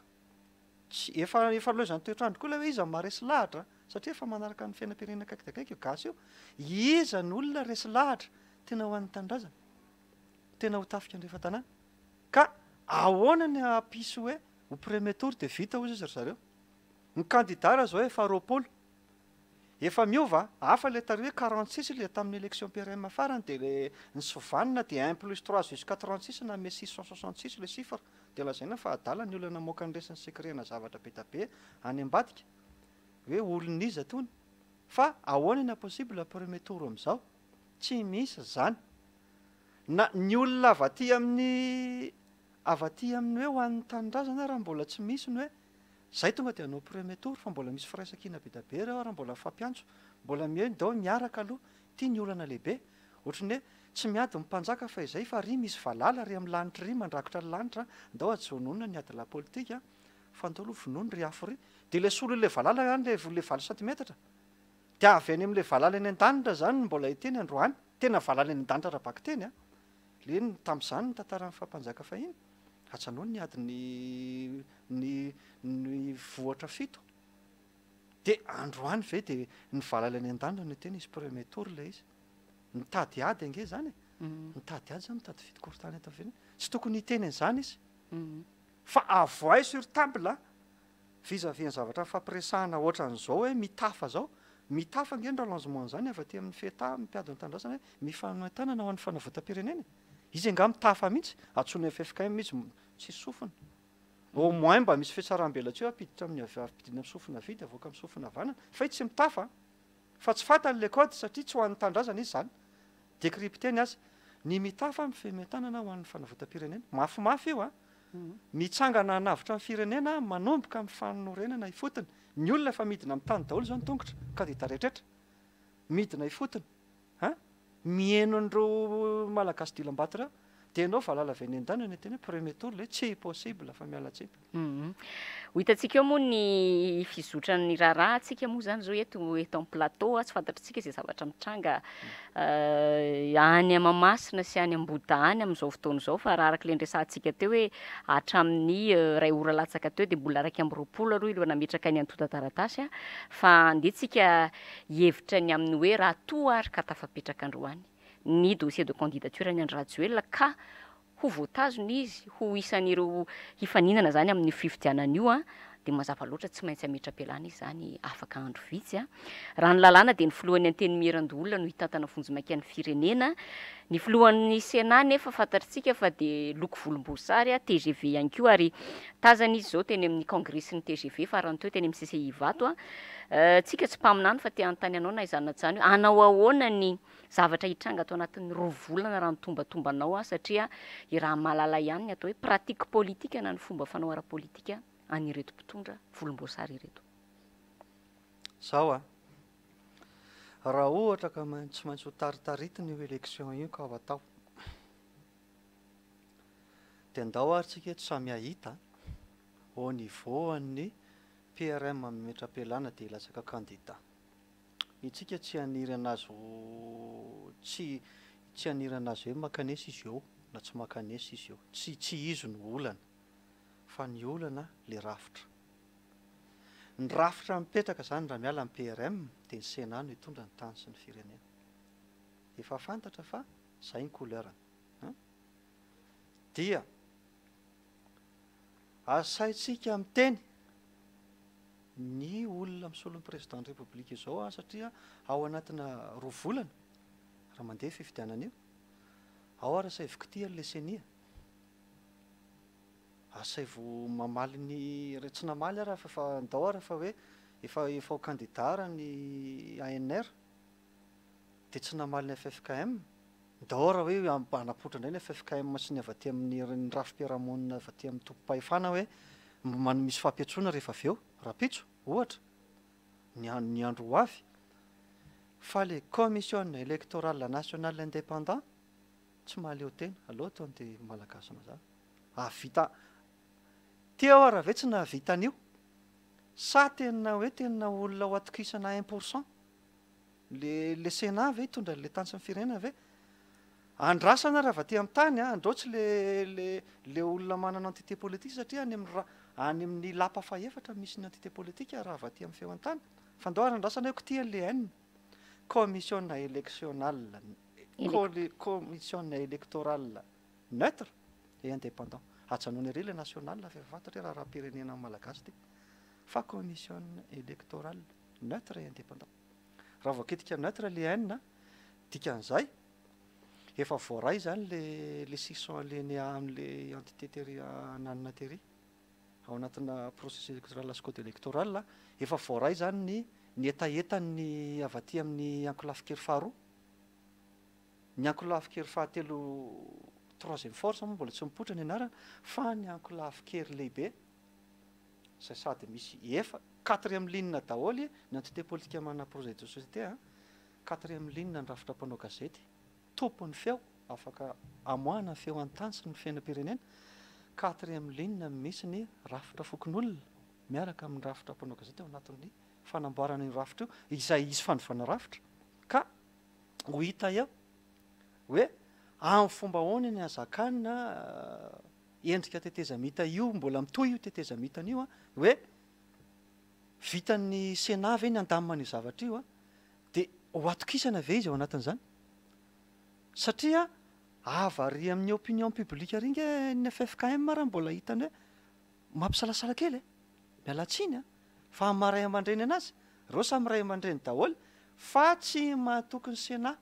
tsy, efa efa lozan'ny toetr'andro koa ilay hoe iza no maharesy lahatra satria efa manaraka ny fiainam-pirenena akaiky dia akaiky io gasy io, iza ny olona resy lahatra tena ho an'ny tanindrazana, tena ho tafika andrefan-tanàna, ka ahoana ny hampisy hoe ho premier tour dia vita hozy izy ry zareo, ny candidat raha izao efa 20, Efa miova a! Hafa ilay tary hoe 46 ilay tamin'ny élection PRM farany dia ilay ny sovanina dia un plus trois jusqu'à 36 nanome 666 ilay chiffre dia lazaina fa adala ny olona namoaka ny resy ny secret-na zavatra be da be any ambadika hoe olon'iza tony fa ahoana ny impossible premier tour amin'izao? Tsy misy izany na ny olona avy aty amin'ny avy aty amin'ny hoe ho an'ny tanindrazana ary mbola tsy misy ny hoe Zay tonga dia hanao premier tour fa mbola misy firaisankina be da be reo ary mbola mifampiantso, mbola mihoe ndao miaraka aloha, ty ny olana lehibe, ohatry ny hoe tsy miady ny mpanjaka fahizay fa ry misy valala ry amin'ny lanitra ry mandrakotra ny lanitra ndao ajononina ny adilahy politika fa ndao aloha vonono ry afo ry, dia ilay solon'ilay valala any ilay ilay valo santimetatra dia avy any amin'ilay valala eny an-danitra zany no mbola hiteny androany, tena valala eny an-danitra ara-bakiteny an, le tamin'izany ny tantaran'ny faha-mpanjaka fahiny. Ajanony ny ady ny ny ny vohatra fito. Dia androany ve dia ny valala any an-danitra no hiteny izy premier tour ilay izy. Mitady ady ange izany e. Mitady ady izany, mitady fitokorontana eto amin'ny firenena. Tsy tokony hiteny an'izany izy. Fa avoahy sur table vis à vis ny zavatra nifampiresahana ohatran'izao hoe mitafa zao. Mitafa ange ny rallongement an'izany avy aty amin'ny FETA mpiady ny tanindrazana hoe mifanohy tanana ho an'ny fanavotam-pirenena e. Izy angaha mitafa mihitsy? Antsoina ffkm izy, tsisy sofina. Au moins mba misy fihatsaram-belatsihy hoe ampiditra amin'ny havia, ampidina amin'ny sofina havia dia avoaka amin'ny sofina havanana. Fa izy tsy mitafa an! Fa tsy fantany ilay code satria tsy ho an'ny tanindrazana izy izany. Decrypter ny azy. Ny mitafa mifehy tanana ho an'ny fanavotam-pirenena. Mafimafy io an! Mitsangana hanavotra ny firenena manomboka amin'ny fanorenana ifotony. Ny olona efa midina amin'ny tany daholo izao ny tongotra, kandida rehetra. Midina ifotony. Hein? Miheno an'ireo Malagasy dilam-bato ireo. Dia ianao valala avy any an-danitra no hiteny hoe premier tour le tsy possible fa miala tsiny.
Ho hitantsika eo moa ny fizotran'ny raharaha, tsika moa izany izao eto eto amin'ny plateau, tsy fantatritsika izay zavatra mitranga any Mahamasina sy any Ambohidahy any amin'izao fotoana izao fa raha araka ilay niresahantsika teo hoe hatramin'ny iray ora latsaka teo dia mbola 21 aloha ireo nametraka ny antontan-taratasy fa andeha tsika hihevitra ny amin'ny hoe raha toa ary ka tafapetraka androany ny dossier de candidature an'i Andry Rajoelina ka ho voatazona izy ho isan'ireo hifaninana izany amin'io fifidianana io an, dia mazava loatra tsy maintsy hametra-pialana izy izany afaka andro vitsy an. Raha ny lalàna dia ny filohan'ny Antenimierandoholona no hitantana vonjimaika ny firenena, ny filohan'ny Sénat nefa fantatritsika fa dia loko volomboasary, tgv ihany koa ary tazana izy izao teny amin'ny kongresin'ny tgv farany teo teny amin'ny CCI Ivato an. Tsika tsy mpaminany fa te hanontany anao na izany na tsy izany hoe hanao ahoana ny zavatra hitranga ato anatin'ny roa volana raha ny tombatombanao aho satria i raha mahalala ihany ny atao hoe pratique politique na ny fomba fanao ara-politika an'ireto mpitondra volomboasary ireto.
Zao a! Raha ohatra ka tsy maintsy ho taritaritina io élection io ka ho atao dia ndao ary tsika eto samy hahita au niveau an'ny PRM mametra-pialana dia hilatsaka candidat. Itsika tsy haniry anazy ho tsy tsy haniry anazy hoe mankanesa izy eo na tsy mankanesa izy eo. Tsy tsy izy no olana fa ny olana le rafitra. Ny rafitra mipetraka zany raha miala ny PRM dia ny Sénat no hitondra ny tany sy ny firenena. Efa fantatra fa zay ny couleur-ny. An! Dia asaintsika miteny. ny olona misolo ny président ny république izao an, satria ao anatina roa volana raha mandeha fifidianana io, ao ary asaivo kitihany le ceni a, asaivo mamaly ny, re tsy namaly ary fa efa ndao ary fa hoe efa efa ho candidat raha ny ANR dia tsy namaly ny ffkm, Ndao raha hoe hanapoitra indray ny ffkm sy ny avy aty amin'ny ny rafi-piarahamonina avy aty amin'ny tompom-pahefana hoe misy fampiantsoana rehefa avy eo, rahampitso, ohatra, ny ny andro ho avy. Fa le commission électorale nationale indépendant tsy mahaleo tena. Aleo atao an'ity malagasy mazava. Hahavita teo ary ve tsy nahavita an'io? Sa tena hoe tena olona ho atokisana un pour cent? Le le Sénat ve hitondra an'le tany sy ny firenena ve? Andrasana raha avy aty amin'ny tany a, andrao tsy le le le olona manana entité politique satria any amin'ny ra any amin'ny lapa fahefatra misy ny entité politique raha avy aty amin'ny feo an-tany. Fa ndao ary andrasana hoe kitihany le haine. Commission électionnale, commission électorale neutre et indépendant. Ajanony ery le national fa efa fantatra hoe raharaham-pirenena amin'ny Malagasy ity. Fa commission électorale. Neutre et indépendant. Raha voakitika neutre le haine, dikan'izay efa voaray izany le le 600 alinéa amin'le entité tery ananona tery ao anatina processus électoral sy code électoral, efa voaray izany ny ny hetahetan'ny avy aty amin'ny ankolafin-kery faharoa, ny ankolafin-kery fahatelo troisième force moa mbola tsy mipoitra ny anarana fa ny ankolafin-kery lehibe izay sady misy efa quatrième ligne daholo ny entité politique manana projet de société a, quatrième ligne ny rafitra mpanao gazety, tompon'ny feo afaka amoahana ny feo an-tany sy ny fiainam-pirenena, quatrième ligne misy ny rafitra fokonolona miaraka amin'ny rafitra mpanao gazety ao anatin'ny fanamboarana io rafitra io izay hisy fanovana rafitra ka ho hita eo hoe amin'ny fomba ahoana ny hazakana endrika tetezamita io, mbola mitohy io tetezamitana io an, hoe vitan'ny Sénat ve ny handamina an'io zavatra io an, dia ho atokisana ve izy ao anatin'izany? Satria avy ary amin'ny opinion publique ary nge ny ffkm ary mbola hitany hoe mampisalasala kely e, miala tsiny an, fa amin'ny maha ray aman-dreny anazy, ireo samy ray aman-dreny daholo fa tsy mahatoky ny Sénat.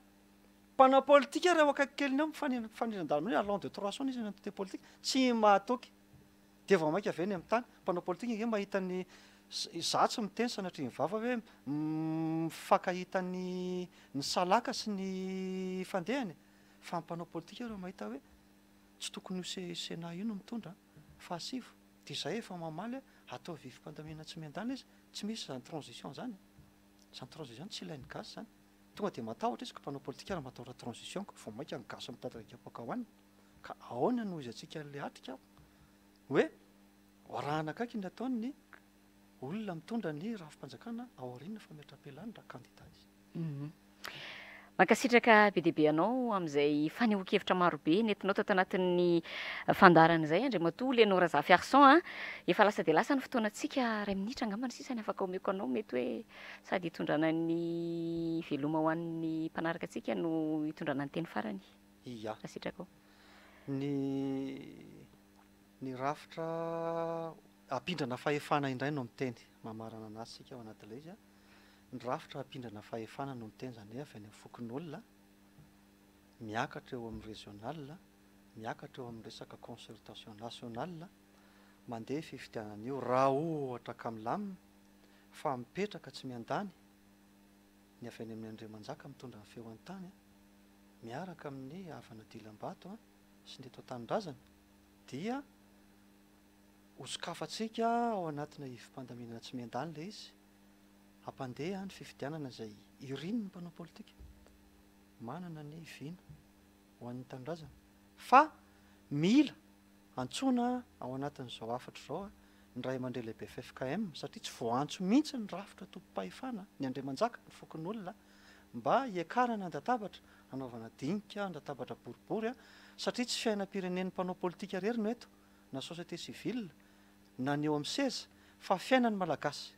Mpanao politika ireo akaiky keliny ao mifanindran-dalana hoe allant de 300 izy ny entité politique, tsy mahatoky. Dia vao mainka ve ny amin'ny tany? Mpanao politika ange mahita ny, izaho tsy miteny sanatria ny vava hoe mifankahita ny ny salaka sy ny fandehany e, fa ny mpanao politika ireo mahita hoe tsy tokony io Sénat io no mitondra fa asivo. Dia izay efa mamaly hoe ataovy vivim-pandaminana tsy miandany izy, tsy misy izany transition izany e. Izany transition izany tsy ilain'ny gasy izany. Tonga dia matahotra izy ka mpanao politika raha matahotra transition ka vao maika ny gasy mitady iraika kapoaka ho aniny. Ka ahoana no hizantsika an'ilay atrika hoe ho arahana akaiky ny ataon'ny olona mitondra ny rafi-panjakana ao aorian'ny fametraham-pialany raha kandida izy.
Mankasitraka be dia be anao amin'izay fanehoan-kevitra marobe nentinao tato anatin'ny fandaharana izay Andriamatoa Léonor Razafiarison a. Efa lasa dia lasa ny fotoanantsika, iray minitra angamba ny sisa ny afaka omeko anao, mety hoe sady hitondrana ny veloma ho an'ny mpanaraka antsika no hitondrana ny teny farany.
Ia.
Raha sitrakao.
Ny ny rafitra ampindrana fahefana indray no miteny, mamarana anazy isika ao anatin'ilay izy a. Ny rafitra hampindrana fahefana no miteny izany hoe avy any amin'ny fokonolona, miakatra eo amin'ny régional, miakatra eo amin'ny resaka concertation nationale, mandeha fifidianana io raha ohatra ka milamina fa mipetraka tsy miandany ny avy any amin'ny Andriamanjaka mitondra ny feo an-tany miaraka amin'ny havana dilam-bato sy ny eto an-tanindrazana dia ho sokafantsika ao anatina ivom-pandaminana tsy miandany ilay izy hampandeha ny fifidianana izay irin'ny mpanao politika manana ny vina ho an'ny tanindrazana fa mila antsoina ao anatin'izao hafatra izao ny ray aman-dreny lehibe ffkm satria tsy voaantso mihitsy ny rafitra tompom-pahefana, ny andriamanjaka, ny fokonolona mba hiakarana an-databatra hanaovana dinika an-databatra boribory satria tsy fiainam-pirenen'ny mpanao politika irery no eto na société civile na ny eo amin'ny seza fa fiainan'ny Malagasy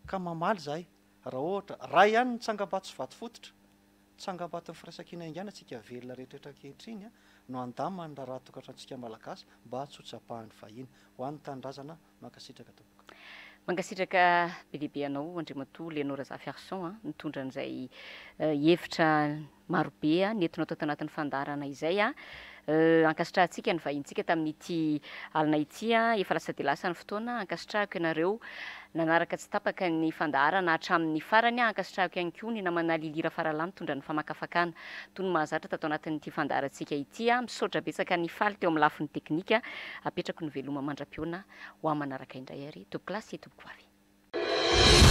ka mamaly izahay raha ohatra ray ihany ny tsangambato sy vato fototra, tsangambaton'ny firaisankina haingana tsika velona rehetra ankehitriny no handamina ny raharaha tokantranontsika Malagasy mba tsy ho tsapahan'ny vahiny. Ho an'ny tanindrazana, mankasitraka tompoko.
Mankasitraka be dia be anao Andriamatoa Léonor Razafiarison nitondra an'izay hevitra marobe nentinao tato anatin'ny fandaharana izay. Ankasitrahantsika ny vahintsika tamin'ity alina ity. Efa lasa dia lasa ny fotoana. Ankasitrahako ianareo nanaraka tsy tapaka ny fandaharana hatramin'ny farany. Ankasitrahako ihany koa ny namana Lily Rafaralahy nitondra ny famakafakana toy ny mahazatra tato anatin'ity fandaharantsika ity. Misaotra betsaka an'i Faly teo amin'ny lafiny teknika. Apetrako ny veloma mandra-pihaona ho amin'ny manaraka indray ary tompokolahy sy tompokovavy.